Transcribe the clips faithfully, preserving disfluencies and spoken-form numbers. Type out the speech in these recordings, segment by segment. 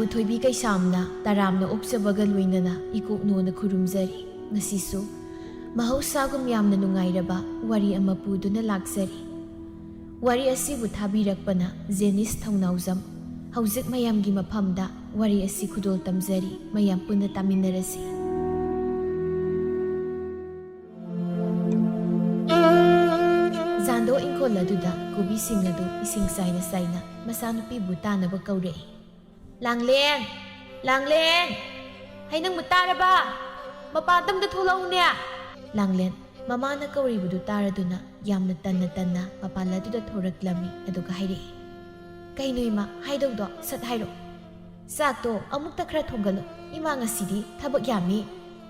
ꯊꯣꯏꯕꯤ ꯀꯩꯁꯥꯝꯅ ꯇꯔꯥꯝꯅ ꯑꯣꯛꯆꯕꯒ ꯂꯣꯏꯅꯅ ꯏꯀꯣꯛꯅꯣꯅ ꯈꯨꯔꯨꯝꯖꯔꯤ꯫ ꯉꯁꯤꯁꯨ ꯃꯍꯧꯁꯥꯒꯨꯝ ꯌꯥꯝꯅ ꯅꯨꯡꯉꯥꯏꯔꯕ ꯋꯥꯔꯤ ꯑꯃ ꯄꯨꯗꯨꯅ ꯂꯥꯛꯆꯔꯤ꯫ ꯋꯥꯔꯤ ꯑꯁꯤꯕꯨ ꯊꯥꯕꯤꯔꯛꯄꯅ ꯖꯦꯅꯤꯁ ꯊꯧꯅꯥꯎꯖꯝ꯫ ꯍꯧꯖꯤꯛ ꯃꯌꯥꯝꯒꯤ ꯃꯐꯝꯗ ꯋꯥꯔꯤ ꯑꯁꯤ ꯈꯨꯗꯣꯜ ꯇꯝꯖꯔꯤ, ꯃꯌꯥꯝ ꯄꯨꯟꯅ ꯇꯥꯃꯤꯟꯅꯔꯁꯤ꯫ ꯖꯥꯟꯗꯣ ꯏꯪꯈꯣꯜ ꯑꯗꯨꯗ ꯀꯣꯕꯤꯁꯤꯡ ꯑꯗꯨ ꯏꯁꯤꯡ ꯆꯥꯏꯅ ꯆꯥꯏꯅ ꯃꯆꯥꯅꯨꯄꯤꯕꯨ ꯇꯥꯅꯕ ꯀꯧꯔꯛꯏ꯫ "ꯂꯥꯡꯂꯦꯟ! ꯂꯥꯡꯂꯦꯟ! ꯍꯩ, ꯅꯪꯕꯨ ꯇꯥꯔꯕ? ꯃꯄꯥꯟꯗ ꯑꯝꯇ ꯊꯣꯛꯂꯛꯎꯅꯦ!" ꯂꯥꯡꯂꯦꯟ ꯃꯃꯥꯅ ꯀꯧꯔꯤꯕꯗꯨ ꯇꯥꯔꯗꯨꯅ ꯌꯥꯝꯅ ꯇꯟꯅ ꯇꯟꯅ ꯃꯄꯥꯟ ꯑꯗꯨꯗ ꯊꯣꯔꯛꯂꯝꯃꯤ, ꯑꯗꯨꯒ ꯍꯥꯏꯔꯛꯏ, "ꯀꯩꯅꯣ ꯏꯃꯥ, ꯍꯥꯏꯗꯧꯗꯣ ꯁꯠ ꯍꯥꯏꯔꯣ꯫ ꯆꯥꯛꯇꯣ ꯑꯃꯨꯛꯇ ꯈꯔ ꯊꯣꯡꯒꯠꯂꯣ꯫ ꯏꯃꯥ ꯉꯁꯤꯗꯤ ꯊꯕꯛ ꯌꯥꯝꯃꯤ꯫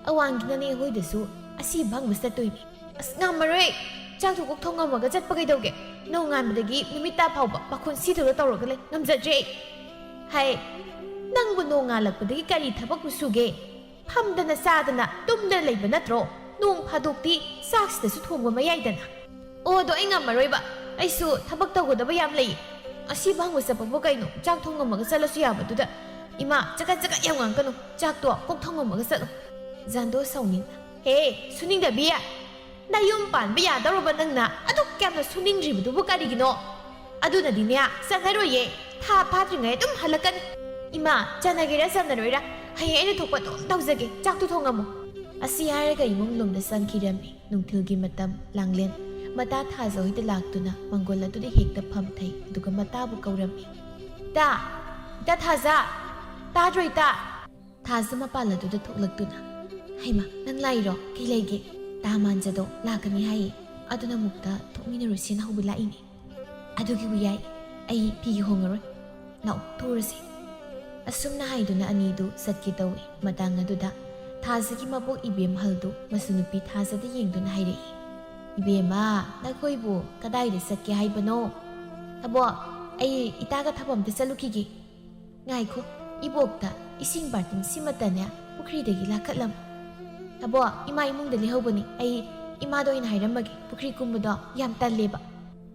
ꯑꯋꯥꯡꯒꯤ ꯅꯅꯦ ꯍꯣꯏꯗꯁꯨ ꯑꯁꯤ ꯐꯪꯕ ꯆꯠꯇꯣꯏꯅꯤ꯫" "ꯑꯁ, ꯉꯝꯃꯔꯣꯏ꯫ ꯆꯥꯛꯇꯣ ꯀꯣꯛ ꯊꯣꯡꯉꯝꯃꯒ ꯆꯠꯄ ꯀꯩꯗꯧꯒꯦ? ꯅꯣꯡꯉꯥꯟꯕꯗꯒꯤ ꯅꯨꯃꯤꯠ ꯇꯥ ꯐꯥꯎꯕ ꯄꯥꯈꯣꯟ ꯁꯤꯗꯧꯅ ꯇꯧꯔꯒ ꯂꯩ꯫ ꯉꯝꯖꯗ꯭ꯔꯦ ꯑꯩ꯫" "ꯍꯥꯏ, ꯅꯪꯕꯨ ꯅꯣꯡꯉꯥꯜꯂꯛꯄꯗꯒꯤ ꯀꯔꯤ ꯊꯕꯛꯄꯨ ꯁꯨꯒꯦ? ꯐꯝꯗꯅ ꯆꯥꯗꯅ ꯇꯨꯝꯗꯅ ꯂꯩꯕ ꯅꯠꯇ꯭ꯔꯣ? ꯅꯣꯡ ꯐꯥꯗꯣꯛꯇꯤ ꯆꯥꯛꯁꯤꯗꯁꯨ ꯊꯣꯡꯕ ꯃꯌꯥꯏꯗꯅ꯫" "ꯑꯣ, ꯑꯗꯣ ꯑꯩ ꯉꯝꯃꯔꯣꯏꯕ꯫ ꯑꯩꯁꯨ ꯊꯕꯛ ꯇꯧꯒꯗꯕ ꯌꯥꯝ ꯂꯩ꯫ ꯑꯁꯤ ꯐꯪꯕ ꯆꯠꯄꯕꯨ ꯀꯩꯅꯣ? ꯆꯥꯛ ꯊꯣꯡꯉꯝꯃꯒ ꯆꯠꯂꯁꯨ ꯌꯥꯕꯗꯨꯗ꯫ ꯏꯃꯥ, ꯆꯀꯠ ꯆꯀꯠ ꯌꯥꯝ ꯉꯥꯡꯀꯅꯨ꯫ ꯆꯥꯛꯇꯣ ꯀꯣꯛ ꯊꯣꯡꯉꯝꯃꯒ ꯆꯠꯂꯣ꯫" ꯖꯥꯟꯗꯣ ꯁꯥꯎꯅꯤꯡꯅ, "ꯍꯦ, ꯁꯨꯅꯤꯡꯗꯕꯤ! ꯅꯌꯨꯝ ꯄꯥꯟꯕ ꯌꯥꯗꯧꯔꯕ ꯅꯪꯅ ꯑꯗꯨꯛ ꯌꯥꯝꯅ ꯁꯨꯅꯤꯡꯗ꯭ꯔꯤꯕꯗꯨꯕꯨ ꯀꯔꯤꯒꯤꯅꯣ? ꯑꯗꯨꯅꯗꯤꯅꯦ, ꯆꯠꯅꯔꯣꯏꯌꯦ꯫ ꯊꯥ ꯐꯥꯗ꯭ꯔꯤꯉꯩ ꯑꯗꯨꯝ ꯍꯜꯂꯛꯀꯅꯤ꯫ ꯏꯃꯥ, ꯆꯟꯅꯒꯦꯔꯥ ꯆꯟꯅꯔꯣꯏꯔꯥ, ꯍꯌꯦꯡ ꯑꯩꯅ ꯊꯣꯛꯄ ꯑꯗꯨꯝ ꯇꯧꯖꯒꯦ꯫ ꯆꯥꯛꯇꯨ ꯊꯣꯡꯉꯝꯃꯣ꯫" ꯑꯁꯤ ꯍꯥꯏꯔꯒ ꯏꯃꯨꯡ ꯂꯣꯝꯗ ꯆꯪꯈꯤꯔꯝꯃꯤ꯫ ꯅꯨꯡꯊꯤꯜꯒꯤ ꯃꯇꯝ꯫ ꯂꯥꯡꯂꯦꯟ ꯃꯇꯥ ꯊꯥꯖ ꯍꯣꯏꯗ ꯂꯥꯛꯇꯨꯅ ꯃꯪꯒꯣꯜ ꯑꯗꯨꯗ ꯍꯦꯛꯇ ꯐꯝꯊꯩ, ꯑꯗꯨꯒ ꯃꯇꯥꯕꯨ ꯀꯧꯔꯝꯃꯤ꯫ "ꯏꯇꯥ! ꯏꯇꯥ ꯊꯥꯖ! ꯇꯥꯗ꯭ꯔꯣ, ꯏꯇꯥ?" ꯊꯥꯖ ꯃꯄꯥꯜ ꯑꯗꯨꯗ ꯊꯣꯛꯂꯛꯇꯨꯅ, "ꯍꯩꯃꯥ, ꯅꯪ ꯂꯥꯛꯏꯔꯣ? ꯀꯩ ꯂꯩꯒꯦ?" "ꯇꯥ ꯃꯥꯟꯖꯗꯣ ꯂꯥꯛꯀꯅꯤ ꯍꯥꯏꯌꯦ, ꯑꯗꯨꯅ ꯑꯃꯨꯛꯇ ꯊꯣꯛꯃꯤꯟꯅꯔꯨꯁꯦꯅ ꯍꯧꯕ ꯂꯥꯛꯏꯅꯦ꯫" "ꯑꯗꯨꯒꯤꯕꯨ ꯌꯥꯏ, ꯑꯩ ꯐꯤꯒ ꯍꯣꯡꯉꯔꯣꯏ꯫ ꯂꯥꯛꯑꯣ, ꯊꯣꯛꯎꯔꯁꯤ꯫" ꯑꯁꯨꯝꯅ ꯍꯥꯏꯗꯨꯅ ꯑꯅꯤꯗꯨ ꯆꯠꯀꯦ ꯇꯧꯏ꯫ ꯃꯇꯥꯡ ꯑꯗꯨꯗ ꯊꯥꯖꯒꯤ ꯃꯕꯣꯛ ꯏꯕꯦꯝꯍꯜꯗꯨ ꯃꯁꯨ ꯅꯨꯄꯤ ꯊꯥꯖꯗ ꯌꯦꯡꯗꯨꯅ ꯍꯥꯏꯔꯛꯏ, "ꯏꯕꯦꯝꯃ, ꯅꯈꯣꯏꯕꯨ ꯀꯗꯥꯏꯗ ꯆꯠꯀꯦ ꯍꯥꯏꯕꯅꯣ?" "ꯑꯕꯣ, ꯑꯩ ꯏꯇꯥꯒ ꯊꯕꯛ ꯑꯝꯇ ꯆꯠꯂꯨꯈꯤꯒꯦ꯫" "ꯉꯥꯏꯈꯣ, ꯏꯕꯣꯛꯇ ꯏꯁꯤꯡ ꯕꯥꯔꯇꯤꯟ ꯁꯤꯃꯇꯅꯦ ꯄꯨꯈ꯭ꯔꯤꯗꯒꯤ ꯂꯥꯛꯈꯠꯂꯝꯃꯨ꯫" "ꯑꯕꯣ, ꯏꯃꯥ ꯏꯃꯨꯡꯗ ꯂꯩꯍꯧꯕꯅꯤ꯫ ꯑꯩ ꯏꯃꯥꯗ ꯑꯣꯏꯅ ꯍꯥꯏꯔꯝꯃꯒꯦ, ꯄꯨꯈ꯭ꯔꯤ ꯀꯨꯝꯕꯗꯣ ꯌꯥꯝ ꯇꯜꯂꯦꯕ꯫"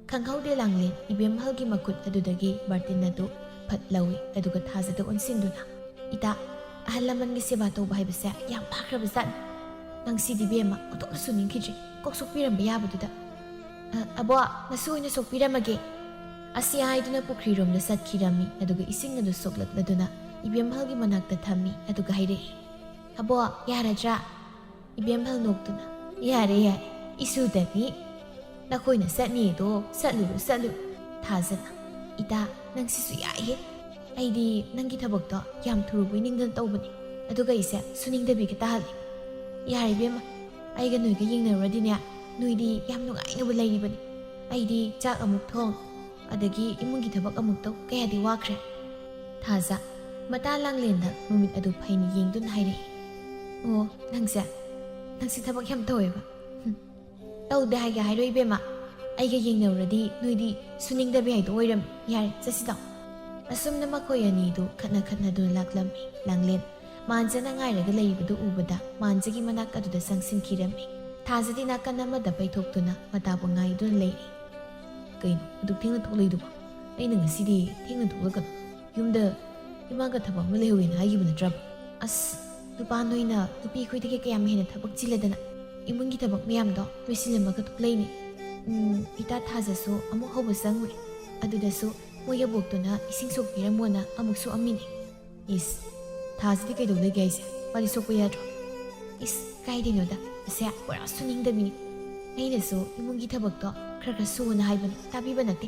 ꯈꯪꯍꯧꯗꯦ ꯂꯥꯡꯂꯦꯟ ꯏꯕꯦꯝꯍꯜꯒꯤ ꯃꯈꯨꯠ ꯑꯗꯨꯗꯒꯤ ꯕꯥꯔꯇꯤꯟ ꯑꯗꯨ ꯐꯠ ꯂꯧꯏ, ꯑꯗꯨꯒ ꯊꯥꯖꯗ ꯑꯣꯟꯁꯤꯟꯗꯨꯅ, "ꯏꯇꯥ, ꯑꯍꯜ ꯂꯃꯟꯒꯤ ꯁꯦꯕꯥ ꯇꯧꯕ ꯍꯥꯏꯕꯁꯦ ꯌꯥꯝ ꯐꯈ꯭ꯔꯕ ꯖꯥꯠꯅꯤ꯫ ꯉꯁꯤꯗꯤ ꯕꯦꯝꯃ ꯑꯣꯟꯊꯣꯛꯅꯁꯨ ꯅꯤꯡꯈꯤꯗ꯭ꯔꯦ, ꯀꯣꯛ ꯁꯣꯛꯄꯤꯔꯝꯕ ꯌꯥꯕꯗꯨꯗ꯫ ꯑ, ꯑꯕꯣ, ꯉꯁꯤ ꯑꯣꯏꯅ ꯁꯣꯛꯄꯤꯔꯝꯃꯒꯦ"꯫ ꯑꯁꯤ ꯍꯥꯏꯗꯨꯅ ꯄꯨꯈ꯭ꯔꯤꯔꯣꯝꯗ ꯆꯠꯈꯤꯔꯝꯃꯤ, ꯑꯗꯨꯒ ꯏꯁꯤꯡ ꯑꯗꯨ ꯁꯣꯛꯂꯛꯂꯗꯨꯅ ꯏꯕꯦꯝꯍꯜꯒꯤ ꯃꯅꯥꯛꯇ ꯊꯝꯃꯤ, ꯑꯗꯨꯒ ꯍꯥꯏꯔꯛꯏ, "ꯑꯕꯣ, ꯌꯥꯔꯗ꯭ꯔꯥ?" ꯏꯕꯦꯝꯍꯜ ꯅꯣꯛꯇꯨꯅ, "ꯌꯥꯔꯦ, ꯌꯥꯔꯦ, ꯏꯁꯨꯗꯅꯤ꯫ ꯅꯈꯣꯏꯅ ꯆꯠꯅꯤꯗꯣ ꯆꯠꯂꯨꯔꯣ, ꯆꯠꯂꯨꯔꯣ"꯫ ꯊꯥꯖꯅ, "ꯏꯇꯥ, ꯅꯪꯁꯤꯁꯨ ꯌꯥꯏꯍꯦ꯫ ꯑꯩꯗꯤ ꯅꯪꯒꯤ ꯊꯕꯛꯇꯣ ꯌꯥꯝ ꯊꯨꯔꯨꯕꯣꯏ ꯅꯤꯡꯗꯅ ꯇꯧꯕꯅꯦ, ꯑꯗꯨꯒ ꯑꯩꯁꯦ ꯁꯨꯅꯤꯡꯗꯕꯤꯒ ꯇꯥꯍꯜꯂꯦ꯫ ꯌꯥꯔꯦ ꯏꯕꯦꯝꯃ, ꯑꯩꯒ ꯅꯣꯏꯒ ꯌꯦꯡꯅꯔꯨꯔꯗꯤꯅꯦ, ꯅꯣꯏꯗꯤ ꯌꯥꯝ ꯅꯨꯡꯉꯥꯏꯅꯕꯨ ꯂꯩꯔꯤꯕꯅꯤ꯫ ꯑꯩꯗꯤ ꯆꯥꯛ ꯑꯃꯨꯛ ꯊꯣꯡ, ꯑꯗꯒꯤ ꯏꯃꯨꯡꯒꯤ ꯊꯕꯛ ꯑꯃꯨꯛ ꯇꯧ, ꯀꯌꯥꯗꯤ ꯋꯥꯈ꯭ꯔꯦ"꯫ ꯊꯥꯖ ꯃꯇꯥ ꯂꯥꯡꯂꯦꯟꯗ ꯃꯃꯤꯠ ꯑꯗꯨ ꯐꯩꯅ ꯌꯦꯡꯗꯨꯅ ꯍꯥꯏꯔꯛꯏ, "ꯑꯣ, ꯅꯪꯁꯦ, ꯅꯪꯁꯦ ꯊꯕꯛ ꯌꯥꯝ ꯇꯧꯋꯦꯕ"꯫ "ꯍꯨꯝ, ꯇꯧꯗꯦ ꯍꯥꯏꯒꯦ ꯍꯥꯏꯔꯣ ꯏꯕꯦꯝꯃ? ꯑꯩꯒ ꯌꯦꯡꯅꯧꯔꯗꯤ ꯅꯣꯏꯗꯤ ꯁꯨꯅꯤꯡꯗꯕꯤ ꯍꯥꯏꯗꯣ ꯑꯣꯏꯔꯝꯃꯤ꯫ ꯌꯥꯔꯦ, ꯆꯠꯁꯤ ꯂꯥꯛꯑꯣ"꯫ ꯑꯁꯨꯝꯅ ꯃꯈꯣꯏ ꯑꯅꯤꯗꯨ ꯈꯠꯅ ꯈꯠꯅꯗꯨꯅ ꯂꯥꯛꯂꯝꯃꯤ꯫ ꯂꯥꯡꯂꯦꯟ ꯃꯥꯟꯖꯅ ꯉꯥꯏꯔꯒ ꯂꯩꯔꯤꯕꯗꯨ ꯎꯕꯗ ꯃꯥꯟꯖꯒꯤ ꯃꯅꯥꯛ ꯑꯗꯨꯗ ꯆꯪꯁꯤꯟꯈꯤꯔꯝꯃꯤ꯫ ꯊꯥꯖꯗꯤ ꯅꯥꯀꯟ ꯑꯃꯗ ꯄꯩꯊꯣꯛꯇꯨꯅ ꯃꯇꯥꯕꯨ ꯉꯥꯏꯗꯨꯅ ꯂꯩꯔꯤ꯫ "ꯀꯩꯅꯣ ꯑꯗꯨꯛ ꯊꯦꯡꯅ ꯊꯣꯛꯂꯛꯏꯗꯨꯕꯣ? ꯑꯩꯅ ꯉꯁꯤꯗꯤ ꯊꯦꯡꯅ ꯊꯣꯛꯂꯛꯀꯅꯨ꯫ ꯌꯨꯝꯗ ꯏꯃꯥꯒ ꯊꯕꯛ ꯑꯃ ꯂꯩꯍꯧꯋꯦꯅ ꯍꯥꯏꯈꯤꯕ ꯅꯠꯇ꯭ꯔꯕ?" "ꯑꯁ, ꯅꯨꯄꯥ ꯅꯣꯏꯅ ꯅꯨꯄꯤ ꯑꯩꯈꯣꯏꯗꯒꯤ ꯀꯌꯥꯝ ꯍꯦꯟꯅ ꯊꯕꯛ ꯆꯤꯜꯂꯗꯅ, ꯏꯃꯨꯡꯒꯤ ꯊꯕꯛ ꯃꯌꯥꯝꯗꯣ ꯂꯣꯏꯁꯤꯜꯂꯝꯃꯒ ꯊꯣꯛꯂꯛꯏꯅꯦ꯫ ꯎꯝ, ꯏꯇꯥ ꯊꯥꯖꯁꯨ ꯑꯃꯨꯛ ꯍꯧꯕ ꯆꯪꯉꯨꯔꯦ꯫ ꯑꯗꯨꯗꯁꯨ ꯃꯣꯏ ꯑꯕꯣꯛꯇꯨꯅ ꯏꯁꯤꯡ ꯁꯣꯛꯄꯤꯔꯝꯃꯣꯅ ꯑꯃꯨꯛ ꯁꯣꯛꯑꯝꯃꯤꯅꯦ"꯫ "ꯏꯁ, ꯊꯥꯖꯗꯤ ꯀꯩꯗꯧ ꯂꯩꯒꯦ ꯍꯥꯏꯁꯦ? ꯃꯥꯗꯤ ꯁꯣꯛꯄ ꯌꯥꯗ꯭ꯔꯣ?" "ꯏꯁ, ꯀꯥꯏꯗꯩꯅꯣꯗ, ꯃꯁꯦ ꯄꯨꯔꯥ ꯁꯨꯅꯤꯡꯗꯕꯤꯅꯤ꯫ ꯑꯩꯅꯁꯨ ꯏꯃꯨꯡꯒꯤ ꯊꯕꯛꯇꯣ ꯈꯔ ꯈꯔ ꯁꯨꯑꯣꯅ ꯍꯥꯏꯕꯅꯤ, ꯇꯥꯕꯤꯕ ꯅꯠꯇꯦ꯫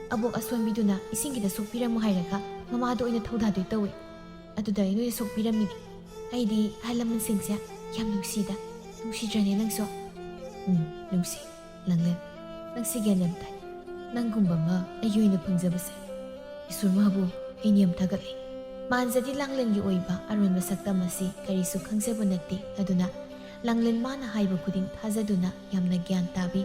ꯑꯕꯣꯛ ꯑꯁꯣꯟꯕꯤꯗꯨꯅ ꯏꯁꯤꯡ ꯈꯤꯇ ꯁꯣꯛꯄꯤꯔꯝꯃꯨ ꯍꯥꯏꯔꯒ ꯃꯃꯥꯗ ꯑꯣꯏꯅ ꯊꯧꯗꯥꯗꯣꯏ ꯇꯧꯋꯦ꯫ ꯑꯗꯨꯗ ꯑꯩ ꯅꯣꯏꯗ ꯁꯣꯛꯄꯤꯔꯝꯃꯤꯅꯤ꯫ ꯑꯩꯗꯤ ꯑꯍꯜ ꯂꯃꯟꯁꯤꯡꯁꯦ ꯌꯥꯝ ꯅꯨꯡꯁꯤꯗ꯫ ꯅꯨꯡꯁꯤꯗ꯭ꯔꯅꯦ ꯅꯪꯁꯨ?" "ꯎꯝ, ꯅꯨꯡꯁꯤ꯫ ꯂꯥꯡꯂꯦꯟ, ꯅꯪꯁꯦ ꯒ꯭ꯌꯥꯟ ꯌꯥꯝ ꯇꯥꯏ꯫ ꯅꯪꯒꯨꯝꯕ ꯑꯃ ꯑꯩꯒꯤ ꯑꯣꯏꯅ ꯐꯪꯖꯕꯁꯦ ꯏꯁꯣꯔ ꯃꯥꯕꯨ ꯑꯩꯅ ꯌꯥꯝ ꯊꯥꯒꯠꯂꯤ"꯫ ꯃꯥꯟꯖꯗꯤ ꯂꯥꯡꯂꯦꯟꯒꯤ ꯑꯣꯏꯕ ꯑꯔꯣꯟꯕ ꯁꯛꯇꯝ ꯑꯁꯤ ꯀꯔꯤꯁꯨ ꯈꯪꯖꯕ ꯅꯠꯇꯦ꯫ ꯑꯗꯨꯅ ꯂꯥꯡꯂꯦꯟ ꯃꯥꯅ ꯍꯥꯏꯕ ꯈꯨꯗꯤꯡ ꯊꯥꯖꯗꯨꯅ ꯌꯥꯝꯅ ꯒ꯭ꯌꯥꯟ ꯇꯥꯕꯤ,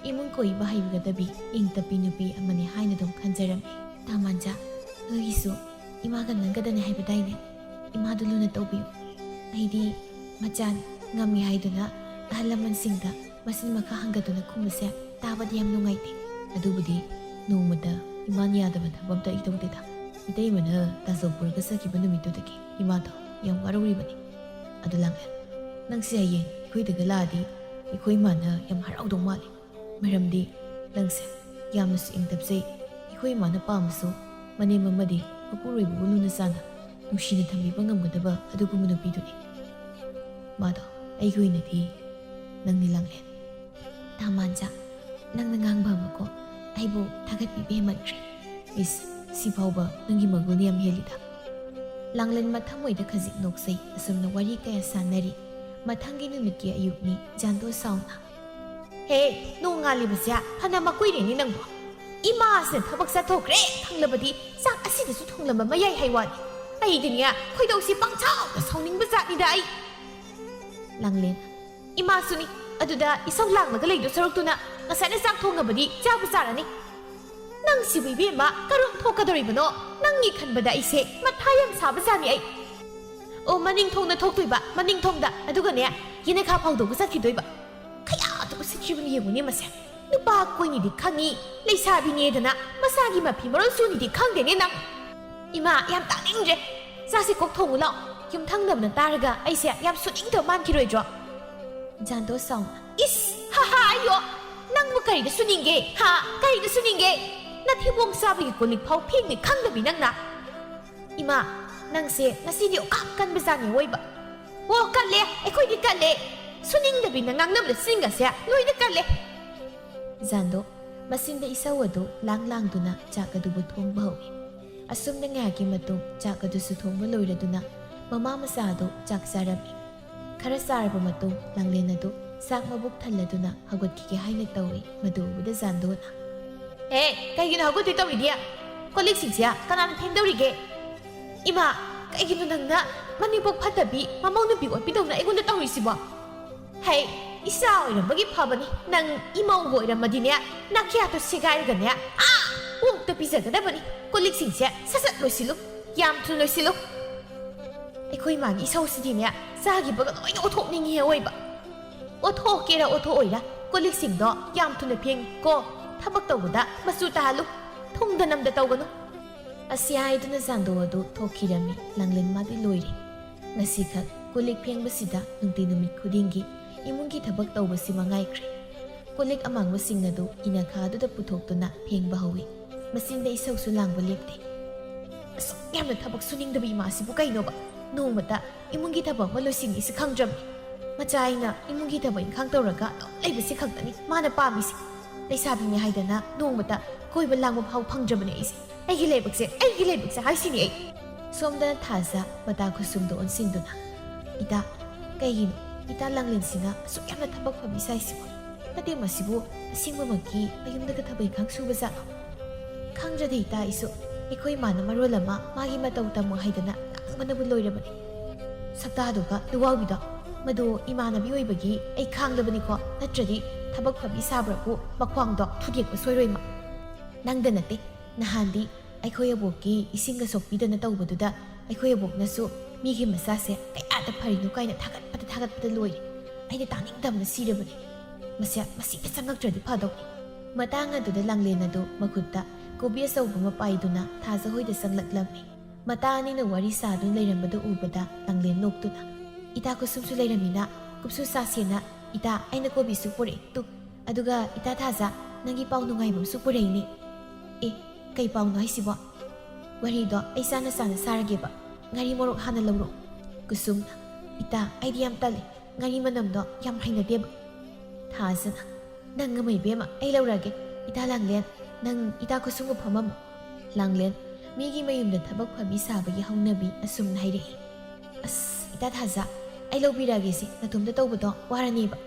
ꯏꯃꯨꯡ ꯀꯣꯏꯕ ꯍꯩꯒꯗꯕꯤ, ꯏꯪ ꯇꯞꯄꯤ ꯅꯨꯄꯤ ꯑꯃꯅꯤ ꯍꯥꯏꯅ ꯑꯗꯨꯝ ꯈꯟꯖꯔꯝꯃꯤ꯫ "ꯇꯥ ꯃꯥꯟꯖ, ꯅꯣꯏꯒꯤꯁꯨ ꯏꯃꯥꯒ ꯅꯪꯒꯗꯅꯤ ꯍꯥꯏꯕꯗꯥꯏꯅꯦ? ꯏꯃꯥꯗꯨ ꯂꯨꯅ ꯇꯧꯕꯤꯌꯨ꯫ ꯑꯩꯗꯤ ꯃꯆꯥꯅꯤ, ꯉꯝꯃꯤ ꯍꯥꯏꯗꯨꯅ ꯑꯍꯜ ꯂꯃꯟꯁꯤꯡꯗ ꯃꯆꯤꯟ ꯃꯈꯥ ꯍꯪꯒꯗꯨꯅ ꯈꯨꯝꯕꯁꯦ ꯇꯥꯕꯗ ꯌꯥꯝ ꯅꯨꯡꯉꯥꯏꯇꯦ"꯫ "ꯑꯗꯨꯕꯨꯗꯤ ꯅꯣꯡꯃꯇ ꯏꯃꯥꯅ ꯌꯥꯗꯕ ꯊꯕꯛ ꯑꯝꯇ ꯑꯩ ꯇꯧꯗꯦꯗ"꯫ ꯏꯇꯩꯃꯅ ꯇꯥꯖꯧ ꯄꯨꯔꯒ ꯆꯠꯈꯤꯕ ꯅꯨꯃꯤꯠꯇꯨꯗꯒꯤ ꯏꯃꯥꯗꯣ ꯌꯥꯝ ꯋꯥꯔꯧꯔꯤꯕꯅꯤ꯫ ꯑꯗꯨ ꯂꯥꯡꯂꯦꯟ, ꯅꯪꯁꯦ ꯍꯌꯦꯡ ꯑꯩꯈꯣꯏꯗꯒ ꯂꯥꯛꯑꯗꯤ ꯑꯩꯈꯣꯏ ꯏꯃꯥꯅ ꯌꯥꯝ ꯍꯔꯥꯎꯗꯧ ꯃꯥꯜꯂꯤ꯫ ꯃꯔꯝꯗꯤ ꯅꯪꯁꯦ ꯌꯥꯝꯅꯁꯨ ꯏꯪ ꯇꯞꯆꯩ꯫ ꯑꯩꯈꯣꯏ ꯏꯃꯥꯅ ꯄꯥꯝꯕꯁꯨ ꯃꯅꯦꯝ ꯑꯃꯗꯤ ꯃꯄꯨꯔꯣꯏꯕꯕꯨ ꯂꯨꯅ ꯆꯥꯟꯅ ꯅꯨꯡꯁꯤꯅ ꯊꯝꯕꯤꯕ ꯉꯝꯒꯗꯕ ꯑꯗꯨꯒꯨꯝꯕ ꯅꯨꯄꯤꯗꯨꯅꯤ꯫ ꯃꯥꯗꯣ ꯑꯩꯒꯤ ꯑꯣꯏꯅꯗꯤ ꯅꯪꯅꯤ ꯂꯥꯡꯂꯦꯟ꯫ ꯇꯥꯃꯥꯟꯖꯥ, ꯅꯪꯅ ꯉꯥꯡꯕ ꯑꯃꯀꯣ ꯑꯩꯕꯨ ꯊꯥꯒꯠꯄꯤꯕ ꯍꯦꯟꯃꯟꯈ꯭ꯔꯦ꯫ ꯏꯁ, ꯁꯤꯐꯥꯎꯕ ꯅꯪꯒꯤ ꯃꯒꯨꯟ ꯌꯥꯝ ꯍꯦꯜꯂꯤꯗ꯫ ꯂꯥꯡꯂꯦꯟ ꯃꯊꯃꯣꯏꯗ ꯈꯖꯤꯛ ꯅꯣꯛꯆꯩ꯫ ꯑꯁꯨꯝꯅ ꯋꯥꯔꯤ ꯀꯌꯥ ꯁꯥꯟꯅꯔꯤ꯫ ꯃꯊꯪꯒꯤ ꯅꯨꯃꯤꯠꯀꯤ ꯑꯌꯨꯛꯅꯤ꯫ ꯖꯥꯟꯗꯣ ꯁꯥꯎꯅ, "ꯍꯦ, ꯅꯣꯡ ꯉꯥꯜꯂꯤꯕꯁꯦ ꯐꯅ ꯃꯀꯨꯏꯔꯦꯅꯦ ꯅꯪꯕꯣ꯫ ꯏꯃꯥꯁꯤꯅ ꯊꯕꯛ ꯆꯠꯊꯣꯛꯈ꯭ꯔꯦ ꯈꯪꯂꯕꯗꯤ ꯆꯥꯛ ꯑꯁꯤꯗꯁꯨ ꯊꯣꯡꯂꯝꯕ ꯃꯌꯥꯏ ꯍꯥꯏ ꯋꯥꯅꯤ꯫ ꯑꯩꯗꯤꯅꯦ, ꯈꯣꯏꯗꯧꯁꯤ ꯄꯪꯁꯥꯎꯗ ꯁꯥꯎꯅꯤꯡꯕ ꯖꯥꯠꯅꯤꯗ ꯑꯩ꯫" ꯂꯥꯡꯂꯦꯟ, "ꯏꯃꯥꯁꯨꯅꯤ꯫ ꯑꯗꯨꯗ ꯏꯁꯧ ꯂꯥꯡꯂꯒ ꯂꯩꯗꯣ ꯁꯔꯨꯛꯇꯨꯅ ꯉꯁꯥꯏꯅ ꯆꯥꯛ ꯊꯣꯡꯉꯕꯗꯤ ꯆꯥꯕ ꯆꯥꯔꯅꯤ꯫ ꯅꯪꯁꯤꯕꯨ ꯏꯕꯦꯝꯃ ꯀꯔꯝ ꯊꯣꯛꯀꯗꯧꯔꯤꯕꯅꯣ? ꯅꯪꯒꯤ ꯈꯟꯕꯗ ꯑꯩꯁꯦ ꯃꯊꯥ ꯌꯥꯝ ꯁꯥꯕ ꯖꯥꯠꯅꯤ ꯑꯩ꯫ ꯑꯣ, ꯃꯅꯤꯡ ꯊꯣꯡꯗ ꯊꯣꯛꯇꯣꯏꯕ, ꯃꯅꯤꯡ ꯊꯣꯡꯗ꯫ ꯑꯗꯨꯒꯅꯦ, ꯌꯦꯅꯈꯥ ꯐꯥꯎꯗꯣꯛꯑꯒ ꯆꯠꯈꯤꯗꯣꯏꯕ꯫ ꯈꯌꯥꯗ ꯎꯁꯤꯠꯇ꯭ꯔꯤꯕꯅꯤ ꯌꯦꯡꯉꯨꯅꯦ ꯃꯁꯦ꯫ ꯅꯨꯄꯥ ꯀꯣꯏꯅꯤꯗꯤ ꯈꯪꯉꯤ, ꯂꯩꯁꯥꯕꯤꯅꯦꯗꯅ ꯃꯁꯥꯒꯤ ꯃꯐꯤ ꯃꯔꯣꯜ ꯁꯨꯅꯤꯗꯤ ꯈꯪꯗꯦꯅꯦ ꯅꯪ꯫" "ꯏꯃꯥ, ꯌꯥꯝ ꯇꯥꯅꯤꯡꯗ꯭ꯔꯦ꯫ ꯆꯥꯛꯁꯤ ꯀꯣꯛ ꯊꯣꯡꯉꯨ ꯂꯥꯎ꯫" ꯌꯨꯝꯊꯪꯅꯕꯅ ꯇꯥꯔꯒ ꯑꯩꯁꯦ ꯌꯥꯝ ꯁꯨꯅꯤꯡꯗꯕ ꯃꯥꯟꯈꯤꯔꯣꯏꯗ꯭ꯔꯣ? ꯖꯥꯟꯗꯣ ꯁꯥꯎꯅ, "ꯏꯁ, ꯍꯥ ꯍꯥ, ꯑꯌꯣ! ꯅꯪꯕꯨ ꯀꯔꯤꯗ ꯁꯨꯅꯤꯡꯒꯦ? ꯍꯥ? ꯀꯔꯤꯗ ꯁꯨꯅꯤꯡꯒꯦ? ꯅꯊꯤꯕꯣꯡ ꯆꯥꯕꯒꯤ ꯀꯣꯜꯂꯤꯛ ꯐꯥꯎ ꯐꯦꯡꯅꯤ ꯈꯪꯗꯕꯤ ꯅꯪꯅ?" "ꯏꯃꯥ, ꯅꯪꯁꯦ ꯉꯁꯤꯗꯤ ꯑꯣꯈꯥꯛ ꯀꯟꯕ ꯖꯥꯠꯅꯤ ꯑꯣꯏꯕ꯫" "ꯑꯣ, ꯀꯜꯂꯦ, ꯑꯩꯈꯣꯏꯗꯤ ꯀꯜꯂꯦ꯫ ꯁꯨꯅꯤꯡꯗꯕꯤꯅ ꯉꯥꯡꯅꯕꯗ ꯆꯤꯟꯒꯁꯦ ꯂꯣꯏꯅ ꯀꯜꯂꯦ꯫" ꯖꯥꯟꯗꯣ ꯃꯆꯤꯟꯗ ꯏꯁꯧ ꯑꯗꯨ ꯂꯥꯡ ꯂꯥꯡꯗꯨꯅ ꯆꯥꯛ ꯑꯗꯨꯕꯨ ꯊꯣꯡꯕ ꯍꯧꯏ꯫ ꯑꯁꯨꯝꯅ ꯉꯥꯏꯍꯥꯛꯀꯤ ꯃꯇꯨꯡ ꯆꯥꯛ ꯑꯗꯨꯁꯨ ꯊꯣꯡꯕ ꯂꯣꯏꯔꯗꯨꯅ ꯃꯃꯥ ꯃꯆꯥ ꯑꯗꯨ ꯆꯥꯛ ꯆꯥꯔꯝꯃꯤ꯫ ꯈꯔ ꯆꯥꯔꯕ ꯃꯇꯨꯡ ꯂꯥꯡꯂꯦꯟ ꯑꯗꯨ ꯆꯥꯛ ꯃꯕꯨꯛ ꯊꯜꯂꯗꯨꯅ ꯍꯧꯒꯠꯈꯤꯒꯦ ꯍꯥꯏꯅ ꯇꯧꯏ꯫ ꯃꯗꯨ ꯎꯕꯗ ꯖꯥꯟꯗꯣꯅ, "ꯑꯦ, ꯀꯩꯒꯤꯅꯣ ꯍꯧꯒꯠꯇꯣꯏ ꯇꯧꯔꯤꯗꯤ? ꯀꯣꯜꯂꯤꯛꯁꯤꯡꯁꯦ ꯀꯅꯥꯅ ꯐꯦꯡꯗꯧꯔꯤꯒꯦ?" "ꯏꯃꯥ, ꯀꯩꯒꯤꯅꯣ ꯅꯪꯅ ꯃꯅꯦꯝꯕꯣꯛ ꯐꯠꯇꯕꯤ, ꯃꯃꯧ ꯅꯨꯄꯤ ꯑꯣꯠꯄꯤꯗꯧꯅ ꯑꯩꯉꯣꯟꯗ ꯇꯧꯔꯤꯁꯤꯕꯣ?" "ꯍꯩ, ꯏꯆꯥ ꯑꯣꯏꯔꯝꯕꯒꯤ ꯐꯕꯅꯤ꯫ ꯅꯪ ꯏꯃꯧꯒ ꯑꯣꯏꯔꯝꯃꯗꯤꯅꯦ, ꯅꯥꯈꯌꯥꯠꯇꯣ ꯁꯦꯒꯥꯏꯔꯒꯅꯦ, ꯑꯥ ꯑꯣꯛꯇ ꯄꯤꯖꯒꯗꯕꯅꯤ꯫ ꯀꯣꯜꯂꯤꯛꯁꯤꯡꯁꯦ ꯁꯠ ꯁꯠ ꯂꯣꯏꯁꯤꯜꯂꯨ, ꯌꯥꯝ ꯊꯨꯅ ꯂꯣꯏꯁꯤꯜꯂꯨ꯫" ꯑꯩꯈꯣꯏ ꯏꯃꯥꯒꯤ ꯏꯁꯧꯁꯤꯗꯤꯅꯦ, ꯆꯥꯈꯤꯕꯒ ꯂꯣꯏꯅ ꯑꯣꯠꯊꯣꯛꯅꯤꯡꯉꯤ ꯑꯣꯏꯕ꯫ ꯑꯣꯠꯊꯣꯛꯀꯦꯔꯥ ꯑꯣꯠꯊꯣꯛꯑꯣꯏꯔꯥ, ꯀꯣꯜꯂꯤꯛꯁꯤꯡꯗꯣ ꯌꯥꯝ ꯊꯨꯅ ꯐꯦꯡꯉꯨ ꯀꯣ꯫ ꯊꯕꯛ ꯇꯧꯕꯗ ꯃꯆꯨ ꯇꯥꯍꯜꯂꯨ, ꯊꯨꯝꯗ ꯅꯝꯗ ꯇꯧꯒꯅꯨ꯫ ꯑꯁꯤ ꯍꯥꯏꯗꯨꯅ ꯆꯥꯟꯗꯣ ꯑꯗꯨ ꯊꯣꯛꯈꯤꯔꯝꯃꯤ꯫ ꯂꯥꯡꯂꯦꯟ ꯃꯥꯗꯤ ꯂꯣꯏꯔꯦ꯫ ꯉꯁꯤꯈꯛ ꯀꯣꯜ ꯂꯤꯛ ꯐꯦꯡꯕꯁꯤꯗ ꯅꯨꯡꯇꯤ ꯅꯨꯃꯤꯠ ꯈꯨꯗꯤꯡꯒꯤ ꯏꯃꯨꯡꯒꯤ ꯊꯕꯛ ꯇꯧꯕꯁꯤ ꯃꯉꯥꯏꯈ꯭ꯔꯦ꯫ ꯀꯣꯜ ꯂꯤꯛ ꯑꯃꯥꯡꯕꯁꯤꯡ ꯑꯗꯨ ꯏꯅꯈꯥꯗꯨꯗ ꯄꯨꯊꯣꯛꯇꯨꯅ ꯐꯦꯡꯕ ꯍꯧꯏ꯫ ꯃꯆꯤꯟꯗ ꯏꯁꯧꯁꯨ ꯂꯥꯡꯕ ꯂꯦꯞꯇꯦ꯫ ꯑꯁꯨꯛ ꯌꯥꯝꯅ ꯊꯕꯛ ꯁꯨꯅꯤꯡꯗꯕ ꯏꯃꯥꯁꯤꯕꯨ ꯀꯩꯅꯣꯕ? ꯅꯣꯡꯃꯇ ꯏꯃꯨꯡꯒꯤ ꯊꯕꯛ ꯑꯃ ꯂꯣꯏꯁꯤꯟꯒꯦꯁꯤ ꯈꯪꯗ꯭ꯔꯕꯅꯤ꯫ ꯃꯆꯥ ꯑꯩꯅ ꯏꯃꯨꯡꯒꯤ ꯊꯕꯛ ꯏꯪꯈꯥꯡ ꯇꯧꯔꯒ ꯑꯗꯨꯝ ꯂꯩꯕꯁꯤ ꯈꯛꯇꯅꯤ ꯃꯥꯅ ꯄꯥꯝꯃꯤꯁꯤ꯫ ꯂꯩꯁꯥꯕꯤꯅꯤ ꯍꯥꯏꯗꯅ ꯅꯣꯡꯃꯇ ꯀꯣꯏꯕ ꯂꯥꯡꯕ ꯐꯥꯎ ꯐꯪꯗ꯭ꯔꯕꯅꯦ ꯑꯩꯁꯦ꯫ ꯑꯩꯒꯤ ꯂꯥꯏꯕꯛꯁꯦ, ꯑꯩꯒꯤ ꯂꯥꯏꯕꯛꯁꯦ ꯍꯥꯏꯁꯤꯅꯤ ꯑꯩ꯫ ꯁꯣꯝꯗ ꯊꯥꯖ ꯃꯇꯥ ꯈꯨꯁꯨꯝꯗ ꯑꯣꯟꯁꯤꯟꯗꯨꯅ, "ꯏꯇꯥ, ꯀꯩꯒꯤꯅꯣ ꯏꯇꯥ ꯂꯥꯡꯂꯦꯟꯁꯤꯅ ꯑꯁꯨꯛ ꯌꯥꯝꯅ ꯊꯕꯛ ꯐꯕꯤ ꯁꯥꯏꯁꯤꯕꯣ? ꯅꯠꯇꯦ, ꯃꯁꯤꯕꯨ ꯑꯁꯦꯡꯕꯃꯛꯀꯤ ꯃꯌꯨꯝꯗꯒ ꯊꯕꯛ ꯏꯪꯈꯥꯡ ꯁꯨꯕ ꯖꯥꯠꯂꯣ?" "ꯈꯪꯗ꯭ꯔꯗꯤ ꯏꯇꯥ, ꯑꯩꯁꯨ ꯑꯩꯈꯣꯏ ꯏꯃꯥꯅ ꯃꯔꯣꯜ ꯑꯃ ꯃꯥꯒꯤ ꯃꯇꯧ ꯇꯝꯃꯨ ꯍꯥꯏꯗꯅ ꯉꯥꯡꯕꯅꯕꯨ ꯂꯣꯏꯔꯕꯅꯤ꯫ ꯁꯛꯇꯥꯗꯨꯒ ꯂꯨꯋꯥꯎꯕꯤꯗꯣ, ꯃꯗꯨ ꯏꯃꯥꯟꯅꯕꯤ ꯑꯣꯏꯕꯒꯤ ꯑꯩ ꯈꯥꯡꯂꯕꯅꯤꯀꯣ, ꯅꯠꯇ꯭ꯔꯗꯤ ꯊꯕꯛ ꯐꯕꯤ ꯁꯥꯕ꯭ꯔꯕꯨ ꯃꯈ꯭ꯋꯥꯡꯗꯣ ꯊꯨꯗꯦꯛꯄ ꯁꯣꯏꯔꯣꯏ ꯃꯥ꯫ ꯅꯪꯗ ꯅꯠꯇꯦ, ꯅꯍꯥꯟꯗꯤ ꯑꯩꯈꯣꯏ ꯑꯕꯣꯛꯀꯤ ꯏꯁꯤꯡꯒ ꯁꯣꯛꯄꯤꯗꯅ ꯇꯧꯕꯗꯨꯗ ꯑꯩꯈꯣꯏ ꯑꯕꯣꯛꯅꯁꯨ ꯃꯤꯒꯤ ꯃꯆꯥꯁꯦ ꯀꯌꯥꯗ ꯐꯔꯤꯅꯣ ꯀꯥꯏꯅ ꯊꯥꯒꯠꯄꯗ ꯊꯥꯒꯠꯄꯗ ꯂꯣꯏꯔꯦ꯫ ꯑꯩꯅ ꯇꯥꯅꯤꯡꯗꯕꯅ ꯁꯤꯔꯕꯅꯤ꯫ ꯃꯁꯤ, ꯃꯁꯤꯗ ꯆꯪꯉꯛꯇ꯭ꯔꯗꯤ ꯐꯗꯧꯅꯤ꯫" ꯃꯇꯥꯡ ꯑꯗꯨꯗ ꯂꯥꯡꯂꯦꯟ ꯑꯗꯨ ꯃꯈꯨꯠꯇ ꯀꯣꯕꯤ ꯑꯆꯧꯕ ꯑꯃ ꯄꯥꯏꯗꯨꯅ ꯊꯥꯖ ꯍꯣꯏꯗ ꯆꯪꯂꯛꯂꯝꯃꯤ꯫ ꯃꯇꯥ ꯑꯅꯤꯅ ꯋꯥꯔꯤ ꯁꯥꯗꯨꯅ ꯂꯩꯔꯝꯕꯗꯨ ꯎꯕꯗ ꯂꯥꯡꯂꯦꯟ ꯅꯣꯛꯇꯨꯅ, "ꯏꯇꯥ ꯈꯨꯁꯨꯝꯁꯨ ꯂꯩꯔꯝꯃꯤꯅ ꯀꯨꯞꯁꯨ ꯆꯥꯁꯦꯅ ꯏꯇꯥ ꯑꯩꯅ ꯀꯣꯕꯤꯁꯨ ꯄꯨꯔꯛꯏ ꯇꯨ꯫ ꯑꯗꯨꯒ ꯏꯇꯥ ꯊꯥꯖ, ꯅꯪꯒꯤ ꯄꯥꯎ ꯅꯨꯡꯉꯥꯏꯕ ꯑꯃꯁꯨ ꯄꯨꯔꯛꯏꯅꯦ꯫" "ꯑꯦ, ꯀꯩ ꯄꯥꯎꯅꯣ ꯍꯥꯏꯁꯤꯕꯣ?" "ꯋꯥꯔꯤꯗꯣ ꯑꯩ ꯆꯥꯅ ꯆꯥꯅ ꯁꯥꯔꯒꯦꯕ꯫ ꯉꯥꯔꯤ ꯃꯣꯔꯣꯛ ꯍꯥꯟꯅ ꯂꯧꯔꯣ꯫" ꯀꯨꯁꯨꯝꯅ, "ꯏꯇꯥ, ꯑꯩꯗꯤ ꯌꯥꯝ ꯇꯜꯂꯤ꯫ ꯉꯥꯔꯤ ꯃꯅꯝꯗꯣ ꯌꯥꯝ ꯍꯩꯅꯗꯦꯕ꯫" ꯊꯥꯖꯅ, "ꯅꯪ ꯑꯃ ꯏꯕꯦꯝꯃ, ꯑꯩ ꯂꯧꯔꯒꯦ꯫ ꯏꯇꯥ ꯂꯥꯡꯂꯦꯟ, ꯅꯪ ꯏꯇꯥ ꯈꯨꯁꯨꯝꯒ ꯐꯝꯃꯝꯃꯣ꯫" ꯂꯥꯡꯂꯦꯟ, ꯃꯤꯒꯤ ꯃꯌꯨꯝꯗ ꯊꯕꯛ ꯐꯕꯤ ꯁꯥꯕꯒꯤ ꯍꯧꯅꯕꯤ ꯑꯁꯨꯝꯅ ꯍꯥꯏꯔꯛꯏ꯫ "ꯑꯁ, ꯏꯇꯥ ꯊꯥꯖ, ꯑꯩ ꯂꯧꯕꯤꯔꯛꯑꯒꯦꯁꯦ, ꯅꯇꯣꯝꯇ ꯇꯧꯕꯗꯣ ꯋꯥꯔꯅꯦꯕ꯫"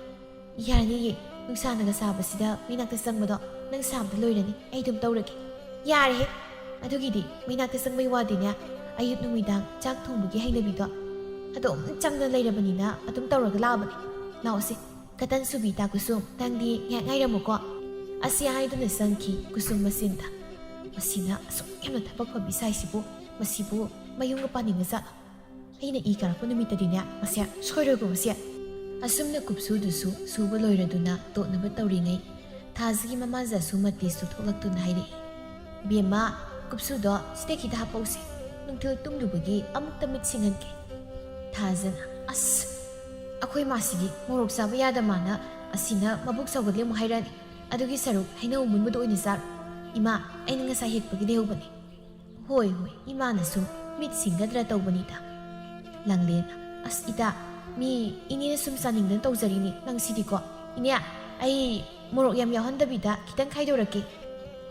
"ꯌꯥꯔꯅꯤꯌꯦ, ꯅꯨꯡꯁꯥꯅꯒ ꯁꯥꯕꯁꯤꯗ ꯃꯩꯅꯥꯛꯇ ꯆꯪꯕꯗꯣ ꯅꯪ ꯁꯥꯕꯗ ꯂꯣꯏꯔꯅꯤ, ꯑꯩ ꯑꯗꯨꯝ ꯇꯧꯔꯒꯦ꯫" "ꯌꯥꯔꯦꯍꯦ, ꯑꯗꯨꯒꯤꯗꯤ ꯃꯩꯅꯥꯛꯇ ꯆꯪꯕꯩ ꯋꯥꯗꯤꯅꯦ, ꯑꯌꯨꯛ ꯅꯨꯃꯤꯗꯥꯡ ꯆꯥꯛ ꯊꯣꯡꯕꯒꯤ ꯍꯩꯅꯕꯤꯗꯣ ꯑꯗꯨꯝ ꯆꯪꯗꯅ ꯂꯩꯔꯕꯅꯤꯅ ꯑꯗꯨꯝ ꯇꯧꯔꯒ ꯂꯥꯛꯑꯕꯅꯦ꯫ ꯂꯥꯛꯑꯣꯁꯦ, ꯀꯇꯟ ꯁꯨꯕꯤ ꯏꯇꯥ ꯀꯨꯁꯨꯝ, ꯅꯪꯗꯤ ꯉꯥꯏꯍꯥꯛ ꯉꯥꯏꯔꯝꯃꯨꯀꯣ꯫" ꯑꯁꯤ ꯍꯥꯏꯗꯨꯅ ꯆꯪꯈꯤ ꯀꯨꯁꯨꯝ ꯃꯆꯤꯟꯗ꯫ "ꯃꯁꯤꯅ ꯑꯁꯨꯛ ꯌꯥꯝꯅ ꯊꯕꯛ ꯐꯕꯤ ꯁꯥꯏꯁꯤꯕꯨ, ꯃꯁꯤꯕꯨ ꯃꯌꯨꯝꯒ ꯄꯥꯅꯤꯡꯉꯖꯥꯠꯂꯣ? ꯑꯩꯅ ꯏ ꯀꯥꯔꯛꯄ ꯅꯨꯃꯤꯠꯇꯗꯤꯅꯦ, ꯃꯁꯦ ꯁꯣꯏꯔꯣꯏꯀꯣ ꯃꯁꯦ꯫" ꯑꯁꯨꯝꯅ ꯀꯨꯞꯁꯨꯗꯨꯁꯨ ꯁꯨꯕ ꯂꯣꯏꯔꯗꯨꯅ ꯇꯣꯠꯅꯕ ꯇꯧꯔꯤꯉꯩ, ꯊꯥꯖꯒꯤ ꯃꯃꯥꯖꯥꯁꯨ ꯃꯇꯤꯁꯨ ꯊꯣꯛꯂꯛꯇꯨꯅ ꯍꯥꯏꯔꯛꯏ, "ꯕꯦꯝꯃ, "ꯀꯨꯞꯁꯨꯗꯣ ꯁꯤꯗ ꯈꯤꯇ ꯍꯥꯞꯄꯧꯁꯦ, ꯅꯨꯡꯊꯤꯜ ꯇꯨꯝꯂꯨꯕꯒꯤ ꯑꯃꯨꯛꯇ ꯃꯤꯠ ꯁꯤꯡꯍꯟꯒꯦ꯫" ꯊꯥꯖꯅ, "ꯑꯁ, ꯑꯩꯈꯣꯏ ꯃꯥꯁꯤꯒꯤ ꯃꯣꯔꯣꯛ ꯆꯥꯕ ꯌꯥꯗ ꯃꯥꯅ ꯑꯁꯤꯅ ꯃꯕꯨꯛ ꯆꯥꯎꯒꯠꯂꯦ ꯑꯃꯨꯛ ꯍꯥꯏꯔꯛꯑꯅꯤ꯫ ꯑꯗꯨꯒꯤ ꯁꯔꯨꯛ ꯍꯩꯅꯧ ꯑꯃꯨꯟꯕꯗꯣ ꯑꯣꯏꯅ ꯆꯥꯔꯣ꯫ ꯏꯃꯥ, ꯑꯩꯅ ꯉꯁꯥꯏ ꯍꯦꯛꯄꯒꯤ ꯂꯩꯍꯧꯕꯅꯦ꯫" "ꯍꯣꯏ, ꯍꯣꯏ, ꯏꯃꯥꯅ ꯁꯨꯝ ꯃꯤꯠ ꯁꯤꯡꯒꯗ꯭ꯔꯥ ꯇꯧꯕꯅꯤꯗ꯫" ꯂꯥꯡꯂꯦꯟ, "ꯑꯁ ꯏꯇꯥ, ꯃꯤ ꯏꯅꯦꯅ ꯁꯨꯝ ꯆꯥꯅꯤꯡꯗꯅ ꯇꯧꯖꯔꯤꯅꯤ, ꯅꯪꯁꯤꯗꯤꯀꯣ꯫ ꯏꯅꯦ, ꯑꯩ ꯃꯣꯔꯣꯛ ꯌꯥꯝ ꯌꯥꯎꯍꯟꯗꯕꯤꯗ ꯈꯤꯇꯪ ꯈꯥꯏꯗꯣꯔꯛꯀꯦ꯫"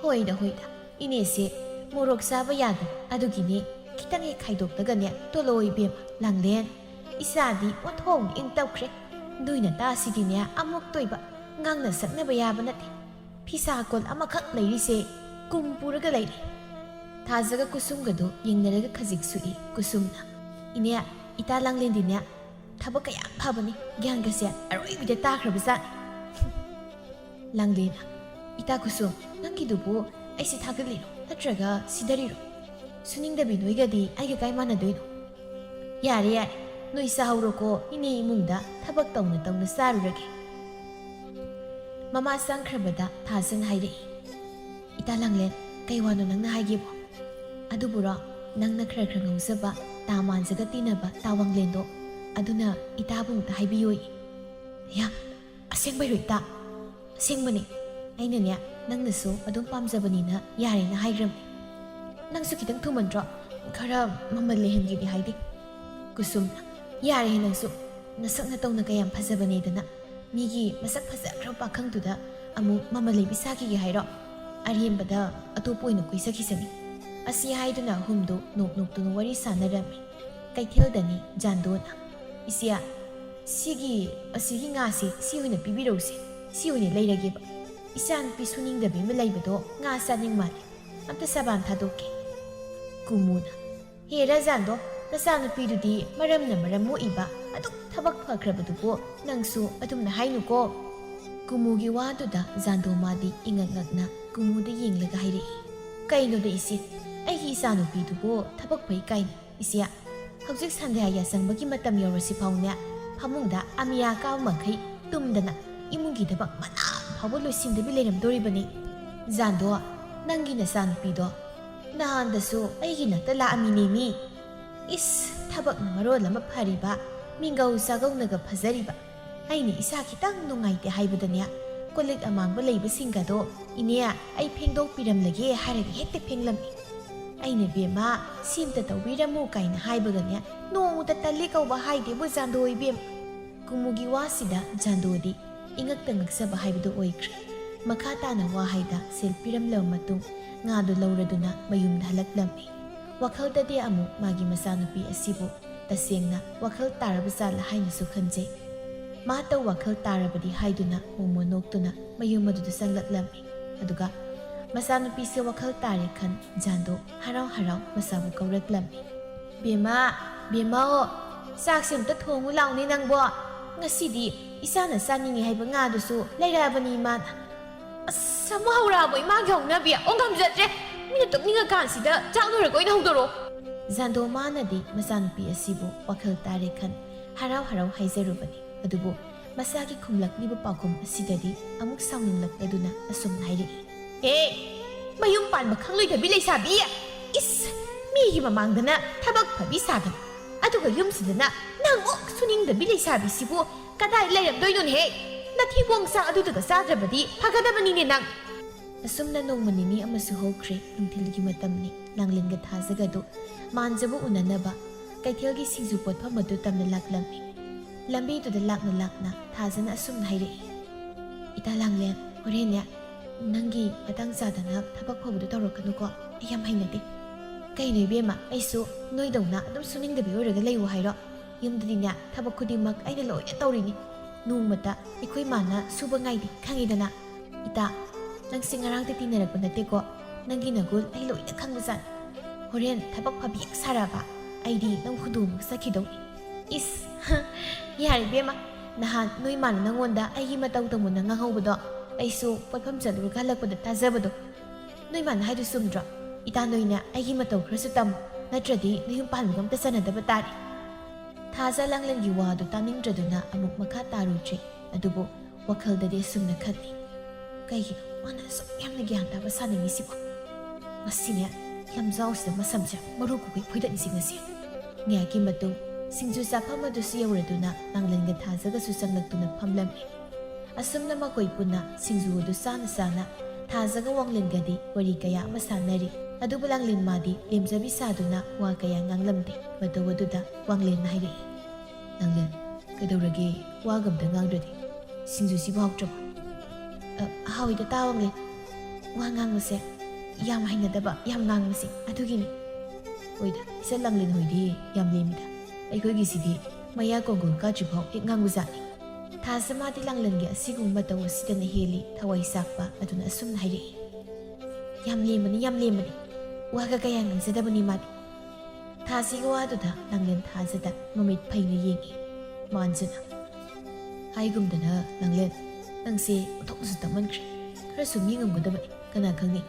"ꯍꯣꯏꯗ, ꯍꯣꯏꯗ, ꯏꯅꯦꯁꯦ ꯃꯣꯔꯣꯛ ꯆꯥꯕ ꯌꯥꯗꯕ ꯑꯗꯨꯒꯤꯅꯦ, ꯈꯤꯇꯪ ꯍꯦꯛ ꯈꯥꯏꯗꯣꯛꯂꯒꯅꯦ ꯇꯣꯂꯛꯑꯣ ꯏꯕꯦꯝꯃ꯫" "ꯂꯥꯡꯂꯦꯟ, ꯏꯆꯥꯗꯤ ꯑꯣꯟꯊꯣꯛꯅ ꯏꯪ ꯇꯞꯈ꯭ꯔꯦ꯫ ꯅꯣꯏ ꯅꯇꯥꯁꯤꯗꯤꯅꯦ ꯑꯃꯨꯛꯇꯣꯏꯕ, ꯉꯥꯡꯅ ꯁꯛꯅꯕ ꯌꯥꯕ ꯅꯠꯇꯦ꯫ ꯐꯤꯁꯥ ꯀꯣꯟ ꯑꯃꯈꯛ ꯂꯩꯔꯤꯁꯦ ꯀꯨꯝ ꯄꯨꯔꯒ ꯂꯩꯔꯦ꯫" ꯊꯥꯖꯒ ꯀꯨꯁꯨꯝꯒꯗꯨ ꯌꯦꯡꯅꯔꯒ ꯈꯖꯤꯛ ꯁꯨꯛꯏ ꯀꯨꯁꯨꯝꯅ꯫ "ꯏꯅꯦ, ꯏꯇꯥ ꯂꯥꯡꯂꯦꯟꯗꯤꯅꯦ ꯊꯕꯛ ꯀꯌꯥ ꯐꯕꯅꯤ, ꯒ꯭ꯌꯥꯟꯒꯁꯦ ꯑꯔꯣꯏꯕꯤꯗ ꯇꯥꯈ꯭ꯔꯕꯖꯥꯠꯅꯤ꯫" ꯂꯥꯡꯂꯦꯟꯅ, "ꯏꯇꯥ ꯀꯨꯁꯨꯝ, ꯅꯪꯒꯤꯗꯨꯕꯨ ꯑꯩꯁꯦ ꯊꯥꯒꯠꯂꯤꯔꯣ ꯅꯠꯇ꯭ꯔꯒ ꯁꯤꯗꯔꯤꯔꯣ? ꯁꯨꯅꯤꯡꯗꯕꯤ ꯅꯣꯏꯒꯗꯤ ꯑꯩꯒ ꯀꯥꯏ ꯃꯥꯟꯅꯗꯣꯏꯅꯣ?" "ꯌꯥꯔꯦ, ꯌꯥꯔꯦ, ꯅꯣꯏ ꯆꯥꯍꯧꯔꯣꯀꯣ, ꯏꯅꯦ ꯏꯃꯨꯡꯗ ꯊꯕꯛ ꯇꯧꯅ ꯇꯧꯅ ꯆꯥꯔꯨꯔꯒꯦ꯫" ꯃꯃꯥ ꯆꯪꯈ꯭ꯔꯕꯗ ꯊꯥꯖꯅ ꯍꯥꯏꯔꯛꯏ, "ꯏꯇꯥ ꯂꯥꯡꯂꯦꯟ, ꯀꯩ ꯋꯥꯅꯣ ꯅꯪꯅ ꯍꯥꯏꯒꯦꯕꯣ? ꯑꯗꯨꯕꯨꯔꯣ, ꯅꯪꯅ ꯈꯔ ꯈꯔ ꯉꯧꯖꯕ, ꯇꯥ ꯃꯥꯟꯖꯒ ꯇꯤꯟꯅꯕ ꯇꯥ ꯋꯥꯡꯂꯦꯟꯗꯣ, ꯑꯗꯨꯅ ꯏꯇꯥꯕꯨ ꯑꯝꯇ ꯍꯥꯏꯕꯤꯌꯣꯌꯦ꯫" "ꯌꯥ, ꯑꯁꯦꯡꯕꯩꯔꯣ ꯏꯇꯥ?" "ꯑꯁꯦꯡꯕꯅꯦ꯫ ꯑꯩꯅꯅꯦ, ꯅꯪꯅꯁꯨ ꯑꯗꯨꯝ ꯄꯥꯝꯖꯕꯅꯤꯅ ꯌꯥꯔꯦꯅ ꯍꯥꯏꯈ꯭ꯔꯕꯅꯦ꯫ ꯅꯪꯁꯨ ꯈꯤꯇꯪ ꯊꯨꯃꯟꯗ꯭ꯔꯣ? ꯈꯔ ꯃꯃꯜ ꯂꯩꯍꯟꯒꯦꯗꯤ ꯍꯥꯏꯗꯦ꯫" ꯀꯨꯁꯨꯝꯅ, "ꯌꯥꯔꯦꯍꯦ ꯅꯪꯁꯨ, ꯅꯁꯛ ꯅꯇꯧꯅ ꯀꯌꯥꯝ ꯐꯖꯕꯅꯦꯗꯅ꯫ ꯃꯤꯒꯤ ꯃꯁꯛ ꯐꯖꯈ꯭ꯔꯕ ꯄꯥꯈꯪꯗꯨꯗ ꯑꯃꯨꯛ ꯃꯃꯜ ꯂꯩꯕꯤ ꯁꯥꯈꯤꯒꯦ ꯍꯥꯏꯔꯣ? ꯑꯔꯦꯝꯕꯗ ꯑꯇꯣꯞꯄ ꯑꯣꯏꯅ ꯀꯣꯏꯖꯈꯤꯁꯅꯤ꯫" ꯑꯁꯤ ꯍꯥꯏꯗꯨꯅ ꯑꯍꯨꯝꯗꯨ ꯅꯣꯛ ꯅꯣꯛꯇꯨꯅ ꯋꯥꯔꯤ ꯁꯥꯟꯅꯔꯝꯃꯤ꯫ ꯀꯩꯊꯦꯜꯗꯅꯤ ꯖꯥꯟꯗꯣꯅ, "ꯏꯆꯦ, ꯁꯤꯒꯤ, ꯑꯁꯤꯒꯤ ꯉꯥꯁꯤ ꯁꯤ ꯑꯣꯏꯅ ꯄꯤꯕꯤꯔꯧꯁꯦ, ꯁꯤ ꯑꯣꯏꯅ ꯂꯩꯔꯒꯦꯕ꯫ ꯏꯆꯥꯅꯨꯄꯤ ꯁꯨꯅꯤꯡꯗꯕꯤ ꯑꯃ ꯂꯩꯕꯗꯣ ꯉꯥ ꯆꯥꯅꯤꯡ ꯃꯥꯜꯂꯦ, ꯑꯝꯇ ꯁꯥꯕꯥꯟ ꯊꯥꯗꯣꯛꯀꯦ꯫" ꯀꯨꯃꯨꯅ, "ꯍꯦꯔꯥ ꯖꯥꯟꯗꯣ, ꯅꯆꯥꯅꯨꯄꯤꯗꯨꯗꯤ ꯃꯔꯝꯅ ꯃꯔꯝ ꯃꯣꯛꯏꯕ, ꯑꯗꯨꯛ ꯊꯕꯛ ꯐꯈ꯭ꯔꯕꯗꯨꯕꯨ ꯅꯪꯁꯨ ꯑꯗꯨꯝꯅ ꯍꯥꯏꯅꯨꯀꯣ꯫" ꯀꯨꯃꯨꯒꯤ ꯋꯥꯗꯨꯗ ꯖꯥꯟꯗꯣ ꯃꯥꯗꯤ ꯏꯉꯛ ꯉꯛꯅ ꯀꯨꯃꯨꯗ ꯌꯦꯡꯂꯒ ꯍꯥꯏꯔꯛꯏ, "ꯀꯩꯅꯣꯗ ꯏꯆꯦ, ꯑꯩꯒꯤ ꯏꯆꯥꯅꯨꯄꯤꯗꯨꯕꯨ ꯊꯕꯛ ꯐꯩ ꯀꯥꯏꯅ? ꯏꯆꯦ, ꯍꯧꯖꯤꯛ ꯁꯟꯗ꯭ꯌꯥ ꯌꯥꯆꯪꯕꯒꯤ ꯃꯇꯝ ꯌꯧꯔꯁꯤ ꯐꯥꯎꯅꯦ ꯐꯃꯨꯡꯗ ꯑꯃꯤꯌꯥ ꯀꯥꯕ ꯃꯈꯩ ꯇꯨꯝꯗꯅ ꯏꯃꯨꯡꯒꯤ ꯊꯕꯛ ꯃꯅꯥ ꯐꯥꯎꯕ ꯂꯣꯏꯁꯤꯟꯗꯕꯤ ꯂꯩꯔꯝꯗꯣꯔꯤꯕꯅꯤ꯫ ꯖꯥꯟꯗꯣ, ꯅꯪꯒꯤ ꯅꯆꯥꯅꯨꯄꯤꯗꯣ ꯅꯍꯥꯟꯗꯁꯨ ꯑꯩꯒꯤ ꯅꯥꯛꯇ ꯂꯥꯛꯑꯝꯃꯤꯅꯦꯃꯤ꯫ ꯏꯁ, ꯊꯕꯛꯅ ꯃꯔꯣꯜ ꯑꯃ ꯐꯔꯤꯕ, ꯃꯤꯡꯒꯧ ꯆꯥꯒꯧꯅꯒ ꯐꯖꯔꯤꯕ꯫ ꯑꯩꯅ ꯏꯁꯥ ꯈꯤꯇꯪ ꯅꯨꯡꯉꯥꯏꯇꯦ ꯍꯥꯏꯕꯗꯅꯦ, ꯀꯣꯜꯂꯤꯛ ꯑꯃꯥꯡꯕ ꯂꯩꯕꯁꯤꯡꯒꯗꯣ "ꯏꯅꯦ, ꯑꯩ ꯐꯦꯡꯗꯣꯛꯄꯤꯔꯝꯂꯒꯦ" ꯍꯥꯏꯔꯒ ꯍꯦꯛꯇ ꯐꯦꯡꯂꯝꯃꯤ꯫ ꯑꯩꯅ "ꯕꯦꯝꯃ, ꯁꯤ ꯑꯝꯇ ꯇꯧꯕꯤꯔꯝꯃꯨ" ꯀꯥꯏꯅ ꯍꯥꯏꯕꯒꯅꯦ, ꯅꯣꯡꯃꯇ "ꯇꯜꯂꯤ" ꯀꯧꯕ ꯍꯥꯏꯗꯦꯕꯨ ꯖꯥꯟꯗꯣ ꯏꯕꯦꯝ꯫ ꯀꯨꯃꯨꯒꯤ ꯋꯥꯁꯤꯗ ꯖꯥꯟꯗꯣꯗꯤ ꯏꯉꯛꯇ ꯉꯛꯆꯕ ꯍꯥꯏꯕꯗꯨ ꯑꯣꯏꯈ꯭ꯔꯦ꯫ ꯃꯈꯥ ꯇꯥꯅ ꯋꯥ ꯍꯥꯏꯗ ꯁꯦꯜ ꯄꯤꯔꯝꯂꯕ ꯃꯇꯨꯡ, ꯉꯥꯗꯨ ꯂꯧꯔꯗꯨꯅ ꯃꯌꯨꯝꯗ ꯍꯜꯂꯛꯂꯝꯃꯤ꯫ ꯋꯥꯈꯜꯗꯗꯤ ꯑꯃꯨꯛ ꯃꯥꯒꯤ ꯃꯆꯥꯅꯨꯄꯤ ꯑꯁꯤꯕꯨ ꯇꯁꯦꯡꯅ ꯋꯥꯈꯜ ꯇꯥꯔꯕ ꯖꯥꯠꯂ ꯍꯥꯏꯅꯁꯨ ꯈꯟꯖꯩ꯫ ꯃꯥꯇꯧ ꯋꯥꯈꯜ ꯇꯥꯔꯕꯗꯤ ꯍꯥꯏꯗꯨꯅ ꯃꯣꯃꯣ ꯅꯣꯛꯇꯨꯅ ꯃꯌꯨꯝ ꯑꯗꯨꯗ ꯆꯪꯂꯛꯂꯝꯃꯤ꯫ ꯑꯗꯨꯒ ꯃꯆꯥꯅꯨꯄꯤꯁꯦ ꯋꯥꯈꯜ ꯇꯥꯔꯦ ꯈꯟ ꯖꯥꯟꯗꯣ ꯍꯔꯥꯎ ꯍꯔꯥꯎ ꯃꯆꯥꯕꯨ ꯀꯧꯔꯛꯂꯝꯃꯤ꯫ "ꯕꯦꯝꯃ, ꯕꯦꯝꯃ ꯑꯣ, ꯆꯥꯛꯁꯦ ꯑꯝꯇ ꯊꯣꯡꯉꯨ ꯂꯥꯎꯅꯦ ꯅꯪꯕꯣ꯫ ꯉꯁꯤꯗꯤ ꯏꯆꯥꯅ ꯆꯥꯅꯤꯡꯉꯤ ꯍꯥꯏꯕ ꯉꯥꯗꯨꯁꯨ ꯂꯩꯔꯛꯑꯕꯅꯤ ꯏꯃꯥꯅ꯫" "ꯑꯁ, ꯑꯃꯨꯛ ꯍꯧꯔꯛꯑꯕꯣ ꯏꯃꯥꯒꯤ ꯍꯧꯅꯕꯤ? ꯑꯣ, ꯉꯝꯖꯗ꯭ꯔꯦ꯫ ꯃꯤꯅ ꯇꯨꯝꯅꯤꯡꯉꯀꯥꯟꯁꯤꯗ ꯆꯥꯛ ꯂꯣꯏꯔꯒ ꯑꯣꯏꯅ ꯍꯧꯗꯣꯔꯛꯑꯣ꯫" ꯖꯥꯟꯗꯣ ꯃꯥꯅꯗꯤ ꯃꯆꯥꯅꯨꯄꯤ ꯑꯁꯤꯕꯨ ꯋꯥꯈꯜ ꯇꯥꯔꯦ ꯈꯟ ꯍꯔꯥꯎ ꯍꯔꯥꯎ ꯍꯥꯏꯖꯔꯨꯕꯅꯤ꯫ ꯑꯗꯨꯕꯨ ꯃꯆꯥꯒꯤ ꯈꯨꯝꯂꯛꯂꯤꯕ ꯄꯥꯎꯈꯨꯝ ꯑꯁꯤꯗꯗꯤ ꯑꯃꯨꯛ ꯁꯥꯎꯅꯤꯡꯂꯛꯂꯗꯨꯅ ꯑꯁꯨꯝꯅ ꯍꯥꯏꯔꯛꯏ꯫ "ꯍꯦ, ꯃꯌꯨꯝ ꯄꯥꯟꯕ ꯈꯪꯂꯣꯏꯗꯕꯤ ꯂꯩꯁꯥꯕꯤ! ꯏꯁ, ꯃꯤꯒꯤ ꯃꯃꯥꯡꯗꯅ ꯊꯕꯛ ꯐꯕꯤ ꯁꯥꯗꯅ, ꯑꯗꯨꯒ ꯌꯨꯝꯁꯤꯗꯅ ꯅꯪ ꯑꯣꯛ ꯁꯨꯅꯤꯡꯗꯕꯤ ꯂꯩꯁꯥꯕꯤꯁꯤꯕꯨ ꯀꯗꯥꯏ ꯂꯩꯔꯝꯗꯣꯏꯅꯣꯅꯦꯍꯦ? ꯅꯊꯤꯕꯣꯡ ꯆꯥꯛ ꯑꯗꯨꯗꯒ ꯆꯥꯗ꯭ꯔꯕꯗꯤ ꯐꯒꯗꯕꯅꯤꯅꯦ ꯅꯪ꯫" ꯑꯁꯨꯝꯅ ꯅꯣꯡꯃ ꯅꯤꯅꯤ ꯑꯃꯁꯨ ꯍꯧꯈ꯭ꯔꯦ꯫ ꯅꯨꯡꯊꯤꯜꯒꯤ ꯃꯇꯝꯅꯤ꯫ ꯂꯥꯡꯂꯦꯟꯒ ꯊꯥꯖꯒꯗꯨ ꯃꯥꯟꯖꯕ ꯎꯅꯅꯕ ꯀꯩꯊꯦꯜꯒꯤ ꯁꯤꯡꯖꯨ ꯄꯣꯠꯐꯝ ꯑꯗꯨ ꯇꯝꯅ ꯂꯥꯛꯂꯝꯃꯤ꯫ ꯂꯝꯕꯤꯗꯨꯗ ꯂꯥꯛꯅ ꯂꯥꯛꯅ ꯊꯥꯖꯅ ꯑꯁꯨꯝꯅ ꯍꯥꯏꯔꯛꯏ, "ꯏꯇꯥ ꯂꯥꯡꯂꯦꯟ, ꯍꯣꯔꯦꯟꯅꯦ ꯅꯪꯒꯤ ꯃꯇꯥꯡ ꯆꯥꯗꯅ ꯊꯕꯛ ꯐꯕꯗꯨ ꯇꯧꯔꯛꯀꯅꯨꯀꯣ, ꯑꯩ ꯌꯥꯝ ꯍꯩꯅꯗꯦ꯫" "ꯀꯩꯅꯣ ꯏꯕꯦꯝꯃ, ꯑꯩꯁꯨ ꯅꯣꯏꯗꯧꯅ ꯑꯗꯨꯝ ꯁꯨꯅꯤꯡꯗꯕꯤ ꯑꯣꯏꯔꯒ ꯂꯩꯌꯨ ꯍꯥꯏꯔꯣ? ꯌꯨꯝꯗꯗꯤꯅꯦ ꯊꯕꯛ ꯈꯨꯗꯤꯡꯃꯛ ꯑꯩꯅ ꯂꯣꯏꯅ ꯇꯧꯔꯤꯅꯤ꯫ ꯅꯣꯡꯃꯇ ꯑꯩꯈꯣꯏ ꯃꯥꯅ ꯁꯨꯕ ꯉꯥꯏꯗꯦ, ꯈꯪꯉꯤꯗꯅ꯫ ꯏꯇꯥ, ꯅꯪꯁꯦ ꯉꯔꯥꯡꯗ ꯇꯤꯟꯅꯔꯛꯄ ꯅꯠꯇꯦꯀꯣ꯫ ꯅꯪꯒꯤ ꯅꯒꯨꯜ ꯑꯩ ꯂꯣꯏꯅ ꯈꯪꯕꯖꯥꯠꯅꯤ꯫ ꯍꯣꯔꯦꯟ ꯊꯕꯛ ꯐꯕꯤ ꯍꯦꯛ ꯁꯥꯔꯛꯑꯕ, ꯑꯩꯗꯤ ꯅꯪ ꯍꯨꯟꯗꯣꯛꯑꯝꯃꯒ ꯆꯠꯈꯤꯗꯧꯅꯤ꯫" "ꯏꯁ, ꯌꯥꯔꯦ ꯏꯕꯦꯝꯃ, ꯅꯍꯥꯟ ꯅꯣꯏ ꯃꯥꯅ ꯅꯪꯉꯣꯟꯗ ꯑꯩꯒꯤ ꯃꯇꯧ ꯇꯧꯅꯨꯅ ꯉꯥꯡꯍꯧꯕꯗꯣ, ꯑꯩꯁꯨ ꯄꯣꯠꯐꯝ ꯆꯠꯂꯨꯔꯒ ꯍꯜꯂꯛꯄꯗ ꯇꯥꯖꯕꯗꯣ꯫ ꯅꯣꯏ ꯃꯥꯅ ꯍꯥꯏꯗꯣ ꯆꯨꯝꯗ꯭ꯔꯣ? ꯏꯇꯥ, ꯅꯣꯏꯅ ꯑꯩꯒꯤ ꯃꯇꯧ ꯈꯔꯁꯨ ꯇꯝꯃꯨ, ꯅꯠꯇ꯭ꯔꯗꯤ ꯅꯌꯨꯝ ꯄꯥꯟꯕꯒ ꯑꯝꯇ ꯆꯟꯅꯗꯕ ꯇꯥꯔꯦ꯫" ꯊꯥꯖ ꯂꯥꯡꯂꯦꯟꯒꯤ ꯋꯥꯗꯨ ꯇꯥꯅꯤꯡꯗ꯭ꯔꯗꯨꯅ ꯑꯃꯨꯛ ꯃꯈꯥ ꯇꯥꯔꯨꯗ꯭ꯔꯦ꯫ ꯑꯗꯨꯕꯨ ꯋꯥꯈꯜꯗꯗꯤ ꯑꯁꯨꯝꯅ ꯈꯜꯂꯤ, "ꯀꯩꯒꯤꯅꯣ ꯃꯥꯅ ꯑꯁꯨꯛ ꯌꯥꯝꯅ ꯒ꯭ꯌꯥꯟ ꯇꯥꯕ ꯁꯥꯅꯤꯡꯉꯤꯁꯤꯕꯣ? ꯉꯁꯤꯅꯦ ꯂꯝꯖꯥꯎꯁꯤꯗ ꯃꯁꯝꯁꯦ ꯃꯔꯨ ꯈꯨꯕꯤ ꯐꯣꯏꯗꯠꯂꯤꯁꯤ ꯉꯁꯤ꯫ ꯉꯥꯏꯍꯥꯛꯀꯤ ꯃꯇꯨꯡ ꯁꯤꯡꯖꯨ ꯆꯥꯐꯝ ꯑꯗꯨꯁꯨ ꯌꯧꯔꯗꯨꯅ ꯂꯥꯡꯂꯦꯟꯒ ꯊꯥꯖꯒꯁꯨ ꯆꯪꯂꯛꯇꯨꯅ ꯐꯝꯂꯝꯃꯤ꯫ ꯑꯁꯨꯝꯅ ꯃꯈꯣꯏ ꯄꯨꯟꯅ ꯁꯤꯡꯖꯨ ꯑꯗꯨ ꯆꯥꯅ ꯆꯥꯅ ꯊꯥꯖꯒ ꯋꯥꯡꯂꯦꯟꯒꯗꯤ ꯋꯥꯔꯤ ꯀꯌꯥ ꯑꯃ ꯁꯥꯟꯅꯔꯤ꯫ ꯑꯗꯨꯕꯨ ꯂꯥꯡꯂꯦꯟ ꯃꯥꯗꯤ ꯂꯦꯝꯖꯕꯤ ꯁꯥꯗꯨꯅ ꯋꯥ ꯀꯌꯥ ꯉꯥꯡꯂꯝꯗꯦ꯫ ꯃꯇꯧ ꯑꯗꯨꯗ ꯋꯥꯡꯂꯦꯟꯅ ꯍꯥꯏꯔꯛꯏ, "ꯂꯥꯡꯂꯦꯟ, ꯀꯩꯗꯧꯔꯒꯦ? ꯋꯥꯒ ꯑꯝꯇ ꯉꯥꯡꯗ꯭ꯔꯗꯤ꯫ ꯁꯤꯡꯖꯨꯁꯤꯕꯨ ꯍꯥꯎꯇ꯭ꯔꯕꯣ?" "ꯑ, ꯍꯥꯎꯏꯗ ꯇꯥ ꯋꯥꯡꯂꯦꯟ꯫ ꯋꯥ ꯉꯥꯡꯕꯁꯦ ꯌꯥꯝ ꯍꯩꯅꯗꯕ, ꯌꯥꯝ ꯉꯥꯡꯕꯁꯦ, ꯑꯗꯨꯒꯤꯅꯤ꯫" "ꯍꯣꯏꯗ, ꯏꯆꯟ ꯂꯥꯡꯂꯦꯟ ꯍꯣꯏꯗꯤ ꯌꯥꯝ ꯂꯦꯝꯃꯤꯗ꯫ ꯑꯩꯈꯣꯏꯒꯤꯁꯤꯗꯤ ꯃꯌꯥ ꯀꯣꯡꯒꯣꯜ ꯀꯥꯗ꯭ꯔꯤꯐꯥꯎ ꯍꯦꯛ ꯉꯥꯡꯕꯖꯥꯠꯅꯤ꯫" ꯊꯥꯖ ꯃꯥꯗꯤ ꯂꯥꯡꯂꯦꯟꯒꯤ ꯑꯁꯤꯒꯨꯝꯕ ꯃꯇꯧ ꯑꯁꯤꯗꯅ ꯍꯦꯜꯂꯤ ꯊꯋꯥꯏ ꯆꯥꯛꯄ ꯑꯗꯨꯅ ꯑꯁꯨꯝꯅ ꯍꯥꯏꯔꯛꯏ, "ꯌꯥꯝ ꯂꯦꯝꯕꯅꯤ, ꯌꯥꯝ ꯂꯦꯝꯕꯅꯤ꯫ ꯋꯥꯒ ꯀꯌꯥ ꯉꯥꯡꯖꯗꯕꯅꯤ ꯃꯥꯗꯤ꯫" ꯊꯥꯖꯒꯤ ꯋꯥꯗꯨꯗ ꯂꯥꯡꯂꯦꯟ ꯊꯥꯖꯗ ꯃꯃꯤꯠ ꯐꯩꯅ ꯌꯦꯡꯉꯤ꯫ ꯃꯥꯟꯖꯅ, "ꯍꯥꯏꯒꯨꯝꯗꯅ ꯂꯥꯡꯂꯦꯟ, ꯅꯪꯁꯦ ꯑꯣꯟꯊꯣꯛꯅꯁꯨ ꯇꯞꯃꯟꯈ꯭ꯔꯦ꯫ ꯈꯔꯁꯨ ꯃꯤ ꯉꯝꯒꯗꯕꯅꯤ꯫ ꯀꯅꯥ ꯈꯪꯅꯤ,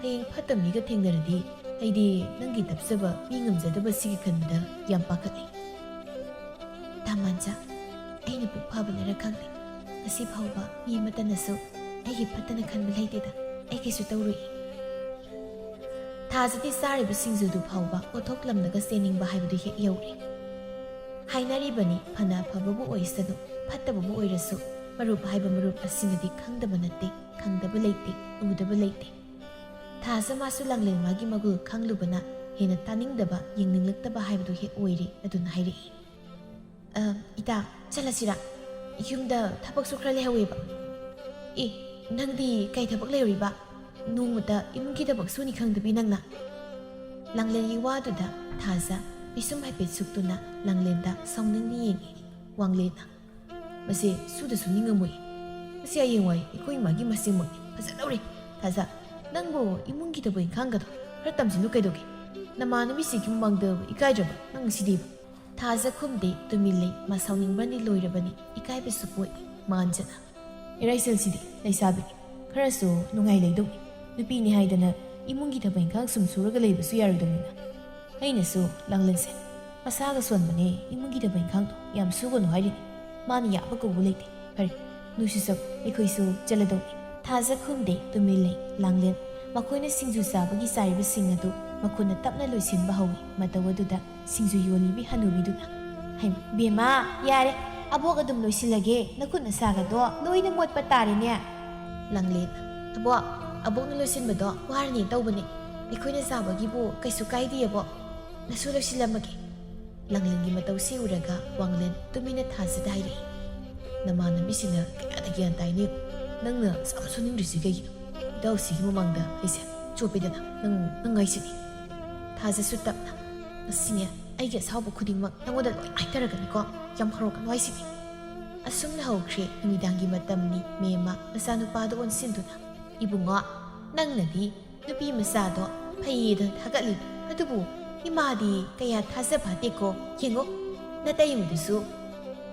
ꯍꯌꯦꯡ ꯐꯠꯇ ꯃꯤꯒ ꯊꯦꯡꯅꯔꯗꯤ ꯑꯩꯗꯤ ꯅꯪꯒꯤ ꯇꯞꯆꯕ ꯃꯤ ꯉꯝꯖꯗꯕꯁꯤꯒꯤ ꯈꯟꯕꯗ ꯌꯥꯝ ꯄꯥꯈꯠꯂꯤ꯫" "ꯇꯥ ꯃꯥꯟꯖ, ꯑꯩꯅ ꯄꯨꯛ ꯐꯕꯅꯔ ꯈꯪꯗꯦ, ꯉꯁꯤ ꯐꯥꯎꯕ ꯃꯤ ꯑꯃꯠꯇꯅꯁꯨ ꯑꯩꯒꯤ ꯐꯠꯇꯅ ꯈꯟꯕ ꯂꯩꯇꯦꯗ꯫ ꯑꯩ ꯀꯩꯁꯨ ꯇꯧꯔꯣꯏ꯫" ꯊꯥꯖꯗꯤ ꯆꯥꯔꯤꯕ ꯁꯤꯡꯖꯨꯗꯨ ꯐꯥꯎꯕ ꯑꯣꯊꯣꯛꯂꯝꯂꯒ ꯆꯦꯟꯅꯤꯡꯕ ꯍꯥꯏꯕꯗꯨ ꯍꯦꯛ ꯌꯧꯔꯦ꯫ ꯍꯥꯏꯅꯔꯤꯕꯅꯤ, ꯐꯅ ꯑꯐꯕꯕꯨ ꯑꯣꯏꯁꯅꯨ, ꯐꯠꯇꯕꯕꯨ ꯑꯣꯏꯔꯁꯨ, ꯃꯔꯨꯞ ꯍꯥꯏꯕ ꯃꯔꯨꯞ ꯑꯁꯤꯅꯗꯤ ꯈꯪꯗꯕ ꯅꯠꯇꯦ, ꯈꯪꯗꯕ ꯂꯩꯇꯦ, ꯎꯗꯕ ꯂꯩꯇꯦ꯫ ꯊꯥꯖ ꯃꯥꯁꯨ ꯂꯥꯡꯂꯦꯟ ꯃꯥꯒꯤ ꯃꯒꯨꯜ ꯈꯪꯂꯨꯕꯅ ꯍꯦꯟꯅ ꯇꯥꯅꯤꯡꯗꯕ, ꯌꯦꯡꯅꯤꯡꯂꯛꯇꯕ ꯍꯥꯏꯕꯗꯨ ꯍꯦꯛ ꯑꯣꯏꯔꯦ꯫ ꯑꯗꯨꯅ ꯍꯥꯏꯔꯛꯏ, "ꯑ, ꯏꯇꯥ, ꯆꯠꯂꯁꯤꯔꯥ? ꯌꯨꯝꯗ ꯊꯕꯛꯁꯨ ꯈꯔ ꯂꯩꯍꯧꯋꯦꯕ꯫" "ꯑꯦ, ꯅꯪꯗꯤ ꯀꯩ ꯊꯕꯛ ꯂꯩꯍꯧꯔꯤꯕ? ꯅꯣꯡꯃꯇ ꯏꯃꯨꯡꯒꯤ ꯊꯕꯛ ꯁꯨꯅꯤ ꯈꯪꯗꯕꯤ ꯅꯪꯅ?" ꯂꯥꯡꯂꯦꯟꯒꯤ ꯋꯥꯗꯨꯗ ꯊꯥꯖ ꯄꯤꯁꯨꯝ ꯍꯥꯏꯐꯦꯠ ꯁꯨꯛꯇꯨꯅ ꯂꯥꯡꯂꯦꯟꯗ ꯁꯥꯎꯅꯤꯡꯅ ꯌꯦꯡꯉꯤ꯫ ꯋꯥꯡꯂꯦꯟꯅ, "ꯃꯁꯦ ꯁꯨꯗ ꯁꯨꯅꯤꯡꯉꯝꯃꯣꯏ꯫ ꯃꯁꯤ ꯍꯌꯦꯡꯋꯥꯏ ꯑꯩꯈꯣꯏ ꯏꯃꯥꯒꯤ ꯃꯁꯦꯝꯃꯛꯅꯤ꯫ ꯐꯖꯗꯧꯔꯦ꯫ ꯊꯥꯖ, ꯅꯪꯕꯨ ꯏꯃꯨꯡꯒꯤ ꯊꯕꯛ ꯏꯪꯈꯥꯡꯒꯗꯣ ꯈꯔ ꯇꯝꯁꯤꯜꯂꯨ ꯀꯩꯗꯧꯒꯦ? ꯅꯃꯥꯟꯅꯕꯤꯁꯤꯡꯒꯤ ꯃꯃꯥꯡꯗ ꯏꯀꯥꯏꯗ꯭ꯔꯕ ꯅꯪ ꯁꯤꯗꯤꯕ?" ꯊꯥꯖ ꯈꯨꯝꯗꯦ, ꯇꯨꯃꯤꯟ ꯂꯩ꯫ ꯃꯥ ꯁꯥꯎꯅꯤꯡꯕꯅꯤ ꯂꯣꯏꯔꯕꯅꯤ, ꯏꯀꯥꯏꯕꯁꯨ ꯄꯣꯛꯏ꯫ ꯃꯥꯟꯖꯅ, "ꯏꯔꯥꯏꯁꯦꯜꯁꯤꯗꯤ ꯂꯩꯁꯥꯕꯤꯅꯤ, ꯈꯔꯁꯨ ꯅꯨꯡꯉꯥꯏ ꯂꯩꯗꯧꯅꯤ꯫ ꯅꯨꯄꯤꯅꯤ ꯍꯥꯏꯗꯅ ꯏꯃꯨꯡꯒꯤ ꯊꯕꯛ ꯏꯪꯈꯥꯡ ꯁꯨꯝ ꯁꯨꯔꯒ ꯂꯩꯕꯁꯨ ꯌꯥꯔꯣꯏꯗꯧꯅꯤꯅ꯫ ꯑꯩꯅꯁꯨ ꯂꯥꯡꯂꯦꯟꯁꯦ ꯃꯁꯥꯒ ꯁꯣꯟꯕꯅꯦ, ꯏꯃꯨꯡꯒꯤ ꯊꯕꯛ ꯏꯪꯈꯥꯡꯗꯣ ꯌꯥꯝ ꯁꯨꯒꯅꯨ ꯍꯥꯏꯔꯤꯅꯤ꯫ ꯃꯥꯅ ꯌꯥꯕ ꯀꯧꯕ ꯂꯩꯇꯦ꯫ ꯐꯔꯦ, ꯅꯣꯏꯁꯨ ꯆꯠꯂꯣ, ꯑꯩꯈꯣꯏꯁꯨ ꯆꯠꯂꯗꯧꯅꯤ꯫" ꯊꯥꯖ ꯈꯨꯝꯗꯦ, ꯇꯨꯃꯤꯟ ꯂꯩ꯫ ꯂꯥꯡꯂꯦꯟ ꯃꯈꯣꯏꯅ ꯁꯤꯡꯖꯨ ꯆꯥꯕꯒꯤ ꯆꯥꯔꯤꯕꯁꯤꯡ ꯑꯗꯨ ꯃꯈꯨꯠꯅ ꯇꯞꯅ ꯂꯣꯏꯁꯤꯟꯕ ꯍꯧꯏ꯫ ꯃꯇꯧ ꯑꯗꯨꯗ ꯁꯤꯡꯖꯨ ꯌꯣꯜꯂꯤꯕꯤ ꯍꯅꯨꯕꯤꯗꯨꯅ, "ꯍꯩꯃ, ꯕꯦꯝꯃ, ꯌꯥꯔꯦ, ꯑꯕꯣꯛ ꯑꯗꯨꯝ ꯂꯣꯏꯁꯤꯜꯂꯒꯦ, ꯅꯈꯨꯠ ꯅꯁꯥꯒꯗꯣ ꯂꯣꯏꯅ ꯃꯣꯠꯄ ꯇꯥꯔꯦꯅꯦ꯫" ꯂꯥꯡꯂꯦꯟ, "ꯑꯕꯣꯛ, ꯑꯕꯣꯛꯅ ꯂꯣꯏꯁꯤꯟꯕꯗꯣ ꯋꯥꯔꯅꯤ ꯇꯧꯕꯅꯦ, ꯑꯩꯈꯣꯏꯅ ꯆꯥꯕꯒꯤꯕꯨ ꯀꯩꯁꯨ ꯀꯥꯏꯗꯦ ꯑꯕꯣꯛ, ꯅꯁꯨ ꯂꯣꯏꯁꯤꯜꯂꯝꯃꯒꯦ꯫" ꯂꯥꯡꯂꯦꯟꯒꯤ ꯃꯇꯧꯁꯤ ꯎꯔꯒ ꯋꯥꯡꯂꯦꯟ ꯇꯨꯃꯤꯟꯅ ꯊꯥꯖꯗ ꯍꯥꯏꯔꯛꯏ, "ꯅꯃꯥꯟꯅꯕꯤꯁꯤꯅ ꯀꯌꯥꯗ ꯒ꯭ꯌꯥꯟ ꯇꯥꯏꯅꯤ? ꯅꯪꯅ ꯁꯥꯕ ꯁꯨꯅꯤꯡꯗ꯭ꯔꯤꯁꯤ ꯀꯩꯒꯤꯅꯣ? ꯏꯇꯥꯎꯁꯤꯒꯤ ꯃꯃꯥꯡꯗ ꯑꯩꯁꯦ ꯆꯣꯞꯄꯦꯗꯅ, ꯅꯪ, ꯅꯪ ꯍꯥꯏꯁꯤꯅꯤ꯫" ꯊꯥꯖꯁꯨ ꯇꯞꯅ, "ꯉꯁꯤꯅꯦ ꯑꯩꯒꯤ ꯑꯁꯥꯎꯕ ꯈꯨꯗꯤꯡꯃꯛ ꯅꯪꯉꯣꯟꯗ ꯂꯣꯏ ꯍꯥꯏꯊꯔꯒꯅꯤꯀꯣ, ꯌꯥꯝ ꯍꯧꯔꯛꯀꯅꯨ ꯍꯥꯏꯁꯤꯅꯤ꯫" ꯑꯁꯨꯝꯅ ꯍꯧꯈ꯭ꯔꯦ ꯅꯨꯃꯤꯗꯥꯡꯒꯤ ꯃꯇꯝꯅꯤ꯫ ꯃꯦꯝꯃ ꯃꯆꯥꯅꯨꯄꯥꯗ ꯑꯣꯟꯁꯤꯟꯗꯨꯅ, "ꯏꯕꯨꯡꯉꯣ, ꯅꯪꯅꯗꯤ ꯅꯨꯄꯤ ꯃꯆꯥꯗꯣ ꯐꯩꯌꯦꯗꯅ ꯊꯥꯒꯠꯂꯤꯕ, ꯑꯗꯨꯕꯨ ꯏꯃꯥꯗꯤ ꯀꯌꯥ ꯊꯥꯖ ꯐꯥꯠꯇꯦꯀꯣ꯫ ꯌꯦꯡꯉꯣ, ꯅꯇꯩꯃꯗꯨꯁꯨ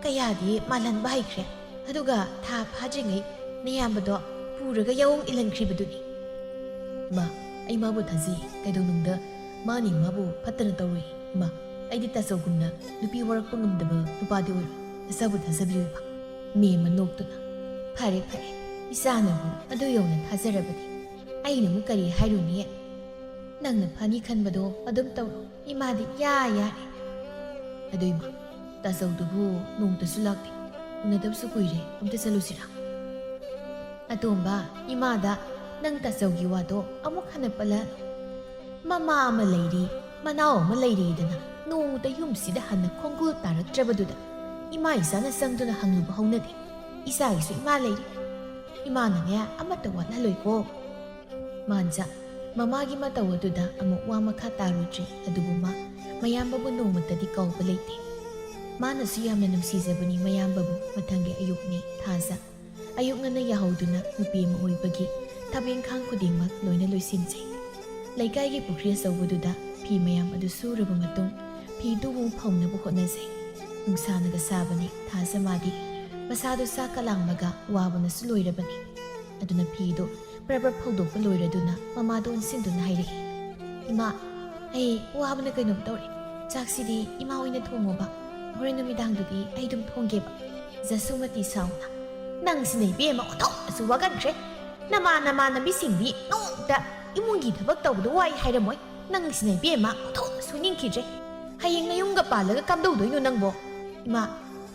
ꯀꯌꯥꯗꯤ ꯃꯥꯜꯍꯟꯕ ꯍꯩꯈ꯭ꯔꯦ, ꯑꯗꯨꯒ ꯊꯥ ꯐꯥꯗ꯭ꯔꯤꯉꯩ ꯅꯌꯥꯝꯕꯗꯣ ꯄꯨꯔꯒ ꯌꯥꯑꯣꯡ ꯏꯜꯍꯟꯈ꯭ꯔꯤꯕꯗꯨꯅꯤ꯫" "ꯏꯃꯥ, ꯑꯩ ꯃꯥꯕꯨ ꯊꯥꯖꯩ꯫ ꯀꯩꯗꯧꯅꯨꯡꯗ ꯃꯥꯅ ꯏꯃꯥꯕꯨ ꯐꯠꯇꯅ ꯇꯧꯔꯣꯏ꯫ ꯏꯃꯥ, ꯑꯩꯗꯤ ꯇꯥꯆꯧꯒꯨꯝꯅ ꯅꯨꯄꯤ ꯋꯥꯔꯛꯄ ꯉꯝꯗꯕ ꯅꯨꯄꯥꯗꯤ ꯑꯣꯏꯔꯣꯏ꯫ ꯅꯆꯥꯕꯨ ꯊꯥꯖꯕꯤꯌꯨ ꯏꯃꯥ꯫" ꯃꯦꯝꯃ ꯅꯣꯛꯇꯨꯅ, "ꯐꯔꯦ, ꯐꯔꯦ, ꯏꯆꯥꯅꯕꯨ ꯑꯗꯨ ꯌꯧꯅ ꯊꯥꯖꯔꯕꯗꯤ ꯑꯩꯅ ꯑꯃꯨꯛ ꯀꯔꯤ ꯍꯥꯏꯔꯨꯅꯤ? ꯅꯪꯅ ꯐꯅꯤ ꯈꯟꯕꯗꯣ ꯑꯗꯨꯝ ꯇꯧꯔꯣ꯫ ꯏꯃꯥꯗꯤ ꯏꯌꯥ ꯌꯥꯔꯦ꯫ ꯑꯗꯨ ꯏꯃꯥ, ꯇꯥꯆꯧꯗꯨꯕꯨ ꯅꯣꯡꯃꯇꯁꯨ ꯂꯥꯛꯇꯦ꯫ ꯎꯅꯗꯕꯁꯨ ꯀꯨꯏꯔꯦ꯫ ꯑꯝꯇ ꯆꯠꯂꯨꯁꯤꯔꯥ?" "ꯑꯇꯣꯝꯕ, ꯏꯃꯥꯗ ꯅꯪ ꯇꯥꯆꯧꯒꯤ ꯋꯥꯗꯣ ꯑꯃꯨꯛ ꯍꯟꯅ ꯄꯜꯂꯛꯑꯅꯨ꯫ ꯃꯃꯥ ꯑꯃ ꯂꯩꯔꯤ, ꯃꯅꯥꯎ ꯑꯃ ꯂꯩꯔꯤꯗꯅ ꯅꯣꯡꯃꯇ ꯌꯨꯝꯁꯤꯗ ꯍꯟꯅ ꯈꯣꯡꯒꯨꯜ ꯇꯥꯔꯛꯇ꯭ꯔꯕꯗꯨꯗ ꯏꯃꯥ ꯏꯆꯥꯅ ꯆꯪꯗꯨꯅ ꯍꯪꯂꯨꯕ ꯍꯧꯅꯗꯦ꯫ ꯏꯆꯥꯒꯤꯁꯨ ꯏꯃꯥ ꯂꯩꯔꯤ꯫ ꯏꯃꯥꯅꯅꯦ ꯑꯃꯠꯇ ꯋꯥꯠꯍꯜꯂꯣꯏꯀꯣ꯫" ꯃꯥꯟꯖ ꯃꯃꯥꯒꯤ ꯃꯇꯧ ꯑꯗꯨꯗ ꯑꯃꯨꯛ ꯋꯥ ꯃꯈꯥ ꯇꯥꯔꯨꯗ꯭ꯔꯦ꯫ ꯑꯗꯨꯕꯨ ꯃꯥ ꯃꯌꯥꯝꯕꯕꯨ ꯅꯣꯡꯃꯇꯗꯤ ꯀꯥꯎꯕ ꯂꯩꯇꯦ꯫ ꯃꯥꯅꯁꯨ ꯌꯥꯝꯅ ꯅꯨꯡꯁꯤꯖꯕꯅꯤ ꯃꯌꯥꯝꯕꯕꯨ꯫ ꯃꯊꯪꯒꯤ ꯑꯌꯨꯛꯅꯤ꯫ ꯊꯥꯖ ꯑꯌꯨꯛ ꯉꯟꯅ ꯌꯥꯍꯧꯗꯨꯅ ꯅꯨꯄꯤ ꯑꯃ ꯑꯣꯏꯕꯒꯤ ꯊꯕꯛ ꯏꯪꯈꯥꯡ ꯈꯨꯗꯤꯡꯃꯛ ꯂꯣꯏꯅ ꯂꯣꯏꯁꯤꯟꯖꯩ꯫ ꯂꯩꯀꯥꯏꯒꯤ ꯄꯨꯈ꯭ꯔꯤ ꯑꯆꯧꯕꯗꯨꯗ ꯐꯤ ꯃꯌꯥꯝ ꯑꯗꯨ ꯁꯨꯔꯕ ꯃꯇꯨꯡ ꯐꯤꯗꯨꯕꯨ ꯐꯧꯅꯕ ꯍꯣꯠꯅꯖꯩ꯫ ꯅꯨꯡꯁꯥꯅꯒ ꯁꯥꯕꯅꯤ꯫ ꯊꯥꯖ ꯃꯥꯗꯤ ꯃꯁꯥꯗꯨ ꯆꯥꯛꯀ ꯂꯥꯝꯃꯒ ꯋꯥꯕꯅꯁꯨ ꯂꯣꯏꯔꯕꯅꯤ꯫ ꯑꯗꯨꯅ ꯐꯤꯗꯨ ꯄ꯭ꯔꯞ ꯄ꯭ꯔꯞ ꯐꯧꯗꯣꯛꯄ ꯂꯣꯏꯔꯗꯨꯅ ꯃꯃꯥꯗ ꯑꯣꯟꯁꯤꯟꯗꯨꯅ ꯍꯥꯏꯔꯛꯏ, "ꯏꯃꯥ, ꯑꯩ ꯋꯥꯕꯅ ꯀꯩꯅꯣꯝ ꯇꯧꯔꯦ꯫ ꯆꯥꯛꯁꯤꯗꯤ ꯏꯃꯥ ꯍꯣꯏꯅ ꯊꯣꯡꯉꯣꯕ꯫ ꯍꯣꯔꯦꯟ ꯅꯨꯃꯤꯗꯥꯡꯗꯨꯗꯤ ꯑꯩ ꯑꯗꯨꯝ ꯊꯣꯡꯒꯦꯕ꯫" ꯖꯁꯨꯃꯇꯤ ꯁꯥꯎꯅ, "ꯅꯪꯁꯤꯅ ꯏꯕꯦꯝꯃ ꯑꯣꯟꯊꯣꯛꯅꯁꯨ ꯋꯥꯒꯟꯈ꯭ꯔꯦ꯫ ꯅꯃꯥꯟ ꯅꯃꯥꯟꯅꯕꯤꯁꯤꯡꯗꯤ ꯅꯣꯡꯃꯇ ꯏꯃꯨꯡꯒꯤ ꯊꯕꯛ ꯇꯧꯕꯗ ꯋꯥꯏ ꯍꯥꯏꯔꯝꯃꯣꯏ꯫ ꯅꯪꯁꯤꯅ ꯏꯕꯦꯝꯃ, ꯑꯣꯟꯊꯣꯛꯅ ꯁꯨꯅꯤꯡꯈꯤꯗ꯭ꯔꯦ꯫ ꯍꯌꯦꯡ ꯅꯌꯨꯝꯒ ꯄꯥꯜꯂꯒ ꯀꯝꯗꯧꯗꯣꯏꯅꯣ ꯅꯪꯕꯣ? ꯏꯃꯥ,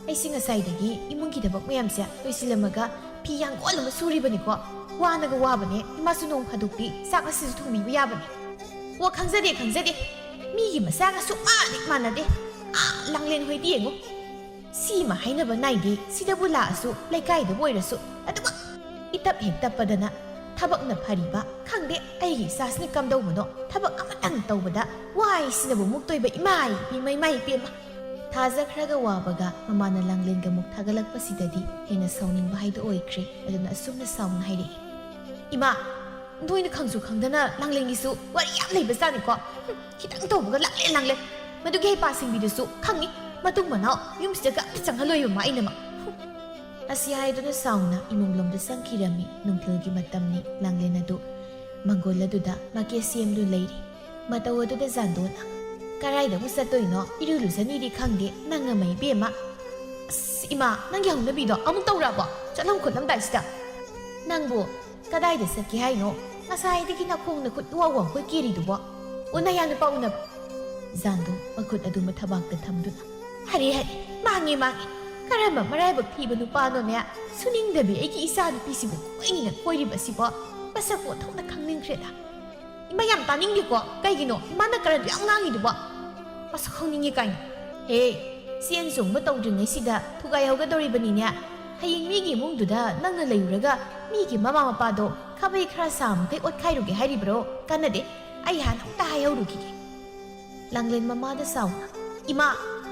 ꯑꯩꯁꯤ ꯉꯁꯥꯏꯗꯒꯤ ꯏꯃꯨꯡꯒꯤ ꯊꯕꯛ ꯃꯌꯥꯝꯁꯦ ꯂꯣꯏꯁꯤꯜꯂꯝꯃꯒ ꯐꯤ ꯌꯥꯡꯒꯣꯜ ꯑꯃ ꯁꯨꯔꯤꯕꯅꯤꯀꯣ꯫ ꯋꯥꯅꯒ ꯋꯥꯕꯅꯦ, ꯏꯃꯥꯁꯨ ꯅꯣꯡ ꯐꯥꯗꯣꯛꯇꯤ ꯆꯥꯛ ꯑꯁꯤꯁꯨ ꯊꯣꯡꯕꯤꯕ ꯌꯥꯕꯅꯦ꯫ ꯑꯣ, ꯈꯪꯖꯗꯦ, ꯈꯪꯖꯗꯦ꯫ ꯃꯤꯒꯤ ꯃꯆꯥꯒ ꯁꯨꯛꯃꯥꯟ ꯍꯦꯛ ꯃꯥꯟꯅꯗꯦ꯫ ꯑꯥ, ꯂꯥꯡꯂꯦꯟ ꯍꯣꯏꯗꯤ ꯌꯦꯡꯉꯨ꯫ ꯁꯤꯃ ꯍꯥꯏꯅꯕ ꯅꯥꯏꯗꯦ, ꯁꯤꯗꯕꯨ ꯂꯥꯛꯑꯁꯨ, ꯂꯩꯀꯥꯏꯗꯕꯨ ꯑꯣꯏꯔꯁꯨ, ꯑꯗꯨꯃꯛ ꯏꯇꯞ ꯍꯦꯛ ꯇꯞꯄꯗꯅ ꯊꯕꯛꯅ ꯐꯔꯤꯕ ꯈꯪꯗꯦ꯫ ꯑꯩꯒꯤ ꯏꯆꯥꯁꯤꯅ ꯀꯝꯗꯧꯕꯅꯣ? ꯊꯕꯛ ꯑꯃꯇꯪ ꯇꯧꯕꯗ ꯋꯥꯏ ꯁꯤꯅꯕꯨ ꯃꯨꯛꯇꯣꯏꯕ, ꯏꯃꯥꯏ ꯄꯦꯝꯃ, ꯏꯃꯥꯏ ꯄꯦꯝꯃ꯫ ꯊꯥꯖꯈ꯭ꯔꯒ ꯋꯥꯕꯒ ꯃꯃꯥꯅ ꯂꯥꯡꯂꯦꯟꯒ ꯃꯨꯛ ꯊꯥꯒꯠꯂꯛꯄꯁꯤꯗꯗꯤ ꯍꯦꯟꯅ ꯁꯥꯎꯅꯤꯡꯕ ꯍꯥꯏꯗꯨ ꯑꯣꯏꯈ꯭ꯔꯦ꯫ ꯑꯗꯨꯅ ꯑꯁꯨꯝꯅ ꯁꯥꯎꯅ ꯍꯥꯏꯔꯛꯏ, "ꯏꯃꯥ, ꯅꯣꯏꯅ ꯈꯪꯁꯨ ꯈꯪꯗꯅ ꯂꯥꯡꯂꯦꯟꯒꯤꯁꯨ ꯋꯥꯔꯤ ꯌꯥꯝ ꯂꯩꯕꯖꯥꯠꯅꯤꯀꯣ꯫ ꯍꯨꯝ, ꯈꯤꯇꯪ ꯇꯧꯕꯒ ꯂꯥꯡꯂꯦꯟ, ꯂꯥꯡꯂꯦꯟ꯫ ꯃꯗꯨꯒꯤ ꯍꯩꯄꯥ ꯁꯤꯡꯕꯤꯗꯨꯁꯨ ꯈꯪꯉꯤ, ꯃꯇꯨꯡ ꯃꯅꯥꯎ ꯌꯨꯝꯁꯤꯗꯒ ꯑꯝꯇ ꯆꯪꯍꯜꯂꯣꯏꯕ ꯃꯥ ꯑꯩꯅꯃꯛ꯫ ꯍꯨꯝ!" ꯑꯁꯤ ꯍꯥꯏꯗꯨꯅ ꯁꯥꯎꯅ ꯏꯃꯨꯡꯂꯣꯝꯗ ꯆꯪꯈꯤꯔꯝꯃꯤ꯫ ꯅꯨꯡꯊꯤꯜꯒꯤ ꯃꯇꯝꯅꯤ꯫ ꯂꯥꯡꯂꯦꯟ ꯑꯗꯨ ꯃꯪꯒꯣꯜ ꯑꯗꯨꯗ ꯃꯀꯦ ꯁꯦꯝꯗꯨꯅ ꯂꯩꯔꯤ꯫ ꯃꯇꯧ ꯑꯗꯨꯗ ꯖꯥꯟꯗꯣꯅ, "ꯀꯔꯥꯏꯗ ꯑꯃꯨꯛ ꯆꯠꯇꯣꯏꯅꯣ? ꯏꯔꯨ ꯂꯨꯖꯅꯤꯗꯤ ꯈꯪꯗꯦ, ꯅꯪ ꯑꯃ ꯏꯕꯦꯝꯃ꯫ ꯑꯁ, ꯏꯃꯥ, ꯅꯪꯒꯤ ꯍꯧꯅꯕꯤꯗꯣ ꯑꯃꯨꯛ ꯇꯧꯔꯛꯑꯕꯣ? ꯆꯠꯂꯝ ꯈꯣꯠꯂꯝꯗꯥꯏꯁꯤꯗ꯫ ꯅꯪꯕꯨ ꯀꯗꯥꯏꯗ ꯆꯠꯀꯦ ꯍꯥꯏꯅꯣ? ꯉꯁꯥꯏꯗꯒꯤ ꯅꯈꯣꯡ ꯅꯈꯨꯠ ꯏꯋꯥ ꯋꯥꯈꯣꯏ ꯀꯦꯔꯤꯗꯨꯕꯣ? ꯎꯅ ꯌꯥ ꯅꯨꯄꯥ ꯎꯅꯕ?" ꯖꯥꯟꯗꯣ ꯃꯈꯨꯠ ꯑꯗꯨ ꯃꯊꯕꯥꯛꯇ ꯊꯝꯗꯨꯅ, "ꯍꯔꯦ ꯍꯔꯦ, ꯃꯥꯡꯉꯦ ꯃꯥꯡꯉꯦ꯫ ꯀꯔꯝꯕ ꯃꯔꯥꯏꯕꯛ ꯊꯤꯕ ꯅꯨꯄꯥꯅꯣꯅꯦ? ꯁꯨꯅꯤꯡꯗꯕꯤ ꯑꯩꯒꯤ ꯏꯆꯥ ꯅꯨꯄꯤꯁꯤꯕꯨ ꯀꯣꯏꯅꯤꯅ ꯀꯣꯏꯔꯤꯕꯁꯤꯕꯣ? ꯃꯁꯛ ꯑꯣꯟꯊꯣꯛꯅ ꯈꯪꯅꯤꯡꯈ꯭ꯔꯦꯗ꯫ ꯏꯃꯥ, ꯌꯥꯝ ꯇꯥꯅꯤꯡꯗꯦꯀꯣ꯫ ꯀꯩꯒꯤꯅꯣ ꯏꯃꯥꯅ ꯀꯔꯟꯗꯣ ꯌꯥꯝ ꯉꯥꯡꯉꯤꯗꯨꯕꯣ? ꯃꯁꯛ ꯈꯪꯅꯤꯡꯉꯤ ꯀꯥꯏꯅ꯫ ꯍꯦ, ꯆꯦꯟ ꯆꯣꯡꯕ ꯇꯧꯗ꯭ꯔꯤꯉꯩꯁꯤꯗ ꯊꯨꯒꯥꯏꯍꯧꯒꯗꯧꯔꯤꯕꯅꯤꯅꯦ꯫ ꯍꯌꯦꯡ ꯃꯤꯒꯤ ꯏꯃꯨꯡꯗꯨꯗ ꯅꯪꯅ ꯂꯩꯔꯨꯔꯒ ꯃꯤꯒꯤ ꯃꯃꯥ ꯃꯄꯥꯗꯣ ꯈꯥꯕꯩ ꯈꯔ ꯁꯥ ꯃꯈꯩ ꯑꯣꯠꯈꯥꯏꯔꯨꯒꯦ ꯍꯥꯏꯔꯤꯕ꯭ꯔꯣ? ꯀꯥꯟꯅꯗꯦ, ꯑꯩ ꯍꯥꯟꯅ ꯑꯝꯇ ꯍꯥꯏꯍꯧꯔꯨꯈꯤꯒꯦ꯫" ꯂꯥꯡꯂꯦꯟ ꯃꯃꯥꯗ ꯆꯥꯎꯅ, "ꯏꯃꯥ,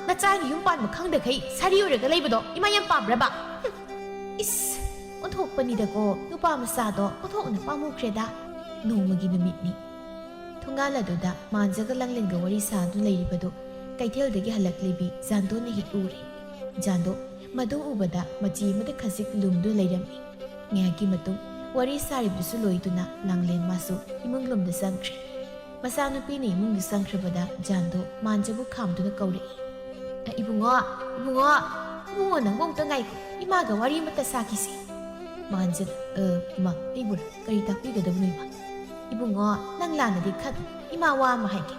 ꯅꯆꯥꯒꯤ ꯌꯨꯝ ꯄꯥꯟꯕ ꯈꯪꯗꯈꯩ ꯁꯥꯔꯤ ꯑꯣꯏꯔꯒ ꯂꯩꯕꯗꯣ ꯏꯃꯥ ꯌꯥꯝ ꯄꯥꯝꯕ꯭ꯔꯕ? ꯍꯨꯝ! ꯏꯁ! ꯑꯣꯟꯊꯣꯛꯄꯅꯤꯗꯀꯣ, ꯅꯨꯄꯥ ꯃꯆꯥꯗꯣ ꯑꯣꯟꯊꯣꯛꯅ ꯄꯥꯝꯃꯨꯈ꯭ꯔꯦꯗ꯫" ꯅꯣꯡꯃꯒꯤ ꯅꯨꯃꯤꯠꯅꯤ꯫ ꯊꯣꯡꯒꯥꯜ ꯑꯗꯨꯗ ꯃꯥꯟꯖꯒ ꯂꯥꯡꯂꯦꯟꯒ ꯋꯥꯔꯤ ꯁꯥꯗꯨꯅ ꯂꯩꯔꯤꯕꯗꯨ ꯀꯩꯊꯦꯜꯗꯒꯤ ꯍꯜꯂꯛꯂꯤꯕꯤ ꯖꯥꯟꯗꯣꯅ ꯍꯦꯛ ꯎꯔꯦ꯫ ꯖꯥꯟꯗꯣ ꯃꯗꯨ ꯎꯕꯗ ꯃꯆꯤ ꯑꯃꯗ ꯈꯖꯤꯛ ꯂꯨꯝꯗꯨꯅ ꯂꯩꯔꯝꯃꯤ꯫ ꯉꯥꯏꯍꯥꯛꯀꯤ ꯃꯇꯨꯡ ꯋꯥꯔꯤ ꯁꯥꯔꯤꯕꯗꯨꯁꯨ ꯂꯣꯏꯗꯨꯅ ꯂꯥꯡꯂꯦꯟ ꯃꯥꯁꯨ ꯏꯃꯨꯡꯂꯣꯝꯗ ꯆꯪꯈ꯭ꯔꯦ꯫ ꯃꯆꯥꯅꯨꯄꯤꯅ ꯏꯃꯨꯡꯗ ꯆꯪꯈ꯭ꯔꯕꯗ ꯖꯥꯟꯗꯣ ꯃꯥꯟꯖꯕꯨ ꯈꯥꯝꯗꯨꯅ ꯀꯧꯔꯛꯏ, "ꯑ, ꯏꯕꯨꯡꯉꯣ, ꯏꯕꯨꯡꯉꯣ, ꯏꯕꯨꯡꯉꯣ, ꯅꯪꯕꯨ ꯑꯃꯨꯛꯇ ꯉꯥꯏꯈꯣ, ꯏꯃꯥꯒ ꯋꯥꯔꯤ ꯑꯃꯇ ꯁꯥꯈꯤꯁꯤ꯫" ꯃꯥꯟꯖꯅ, "ꯑ, ꯏꯃꯥ, ꯑꯩꯕꯨꯔꯥ? ꯀꯔꯤ ꯇꯥꯛꯄꯤꯒꯗꯕꯅꯣ ꯏꯃꯥ?" ꯏꯕꯨꯡꯉꯣ, ꯅꯪ ꯂꯥꯟꯅꯗꯤ ꯈꯟ꯫ ꯏꯃꯥ ꯋꯥ ꯑꯃ ꯍꯥꯏꯒꯦ꯫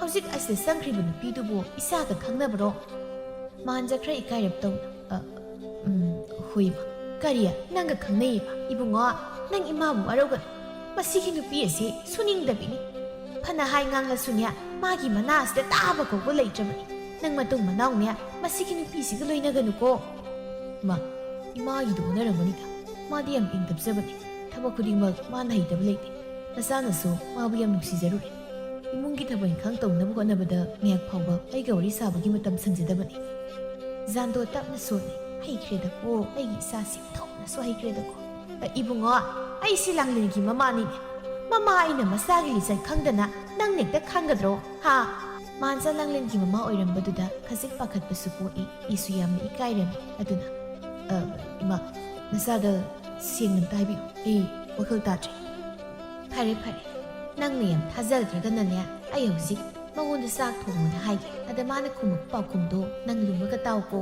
ꯍꯧꯖꯤꯛ ꯑꯁꯤꯗ ꯆꯪꯈ꯭ꯔꯤꯕ ꯅꯨꯄꯤꯗꯨꯕꯨ ꯏꯆꯥꯒ ꯈꯪꯅꯕꯔꯣ? ꯃꯥꯟꯖ ꯈꯔ ꯏꯀꯥꯏꯔꯞ ꯇꯧꯅ, "ꯑ, ꯎꯝ, ꯍꯣꯏ ꯏꯃꯥ꯫ ꯀꯔꯤ? ꯅꯪꯒ ꯈꯪꯅꯩꯌꯦꯕ? ꯏꯕꯨꯡꯉꯣ, ꯅꯪ ꯏꯃꯥꯕꯨ ꯋꯥꯔꯧꯒꯅꯨ꯫ ꯃꯁꯤꯒꯤ ꯅꯨꯄꯤ ꯑꯁꯤ ꯁꯨꯅꯤꯡꯗꯕꯤꯅꯤ꯫ ꯐꯅ ꯍꯥꯏ ꯉꯥꯡꯂꯁꯨꯅꯦ, ꯃꯥꯒꯤ ꯃꯅꯥ ꯑꯁꯤꯗ ꯇꯥꯕ ꯀꯧꯕ ꯂꯩꯇ꯭ꯔꯕꯅꯤ꯫ ꯅꯪ ꯃꯇꯨꯡ ꯃꯅꯥꯎꯅꯦ, ꯃꯁꯤꯒꯤ ꯅꯨꯄꯤꯁꯤꯒ ꯂꯣꯏꯅꯒꯅꯨꯀꯣ꯫" ꯏꯃꯥ, ꯏꯃꯥꯒꯤꯗꯣ ꯑꯣꯟꯅꯔꯝꯒꯅꯤꯗ꯫ ꯃꯥꯗꯤ ꯌꯥꯝ ꯏꯪ ꯇꯞꯆꯕꯅꯤ꯫ ꯊꯕꯛ ꯈꯨꯗꯤꯡꯃꯛ ꯃꯥꯅ ꯍꯩꯇꯕ ꯂꯩꯇꯦ꯫ ꯅꯆꯥꯅꯁꯨ ꯃꯥꯕꯨ ꯌꯥꯝ ꯅꯨꯡꯁꯤꯖꯔꯨꯔꯦ꯫ ꯏꯃꯨꯡꯒꯤ ꯊꯕꯛ ꯏꯪꯈꯥꯡ ꯇꯧꯅꯕ ꯍꯣꯠꯅꯕꯗ ꯉꯥꯏꯍꯥꯛ ꯐꯥꯎꯕ ꯑꯩꯒ ꯋꯥꯔꯤ ꯁꯥꯕꯒꯤ ꯃꯇꯝ ꯁꯪꯖꯗꯕꯅꯤ꯫ ꯖꯥꯟꯗꯣ ꯇꯞꯅ ꯁꯣꯜꯂꯦ꯫ "ꯍꯩꯈ꯭ꯔꯦꯗꯀꯣ, ꯑꯩꯒꯤ ꯏꯆꯥꯁꯤ ꯊꯣꯛꯅꯁꯨ ꯍꯩꯈ꯭ꯔꯦꯗꯀꯣ꯫" "ꯑ, ꯏꯕꯨꯡꯉꯣ, ꯑꯩꯁꯤ ꯂꯥꯡꯂꯦꯟꯒꯤ ꯃꯃꯥꯅꯤꯅꯦ꯫ ꯃꯃꯥ ꯑꯩꯅ ꯃꯆꯥꯒꯤ ꯂꯤꯆꯠ ꯈꯪꯗꯅ ꯅꯪ ꯍꯦꯛꯇ ꯈꯪꯒꯗ꯭ꯔꯣ, ꯍꯥ?" ꯃꯥꯟꯖ ꯂꯥꯡꯂꯦꯟꯒꯤ ꯃꯃꯥ ꯑꯣꯏꯔꯝꯕꯗꯨꯗ ꯈꯖꯤꯛ ꯄꯥꯈꯠꯄꯁꯨ ꯄꯣꯛꯏ꯫ ꯑꯩꯁꯨ ꯌꯥꯝꯅ ꯏꯀꯥꯏꯔꯝꯃꯤ꯫ ꯑꯗꯨꯅ, "ꯑ, ꯏꯃꯥ, ꯅꯆꯥꯗ ꯁꯦꯡꯅ ꯑꯝꯇ ꯍꯥꯏꯕꯤꯌꯨ꯫ ꯑꯩ ꯋꯥꯈꯜ ꯇꯥꯗ꯭ꯔꯦ꯫" "ꯐꯔꯦ, ꯐꯔꯦ꯫ ꯅꯪꯅ ꯌꯥꯝ ꯊꯥꯖꯗ꯭ꯔꯒꯅꯅꯦ, ꯑꯩ ꯍꯧꯖꯤꯛ ꯃꯉꯣꯟꯗ ꯆꯥꯛ ꯊꯣꯡꯉꯣꯅ ꯍꯥꯏꯒꯦ꯫ ꯑꯗ ꯃꯥꯅ ꯈꯨꯝꯃꯛꯄ ꯄꯥꯎꯈꯨꯝꯗꯣ ꯅꯪ ꯂꯨꯝꯃꯒ ꯇꯥꯎꯀꯣ꯫"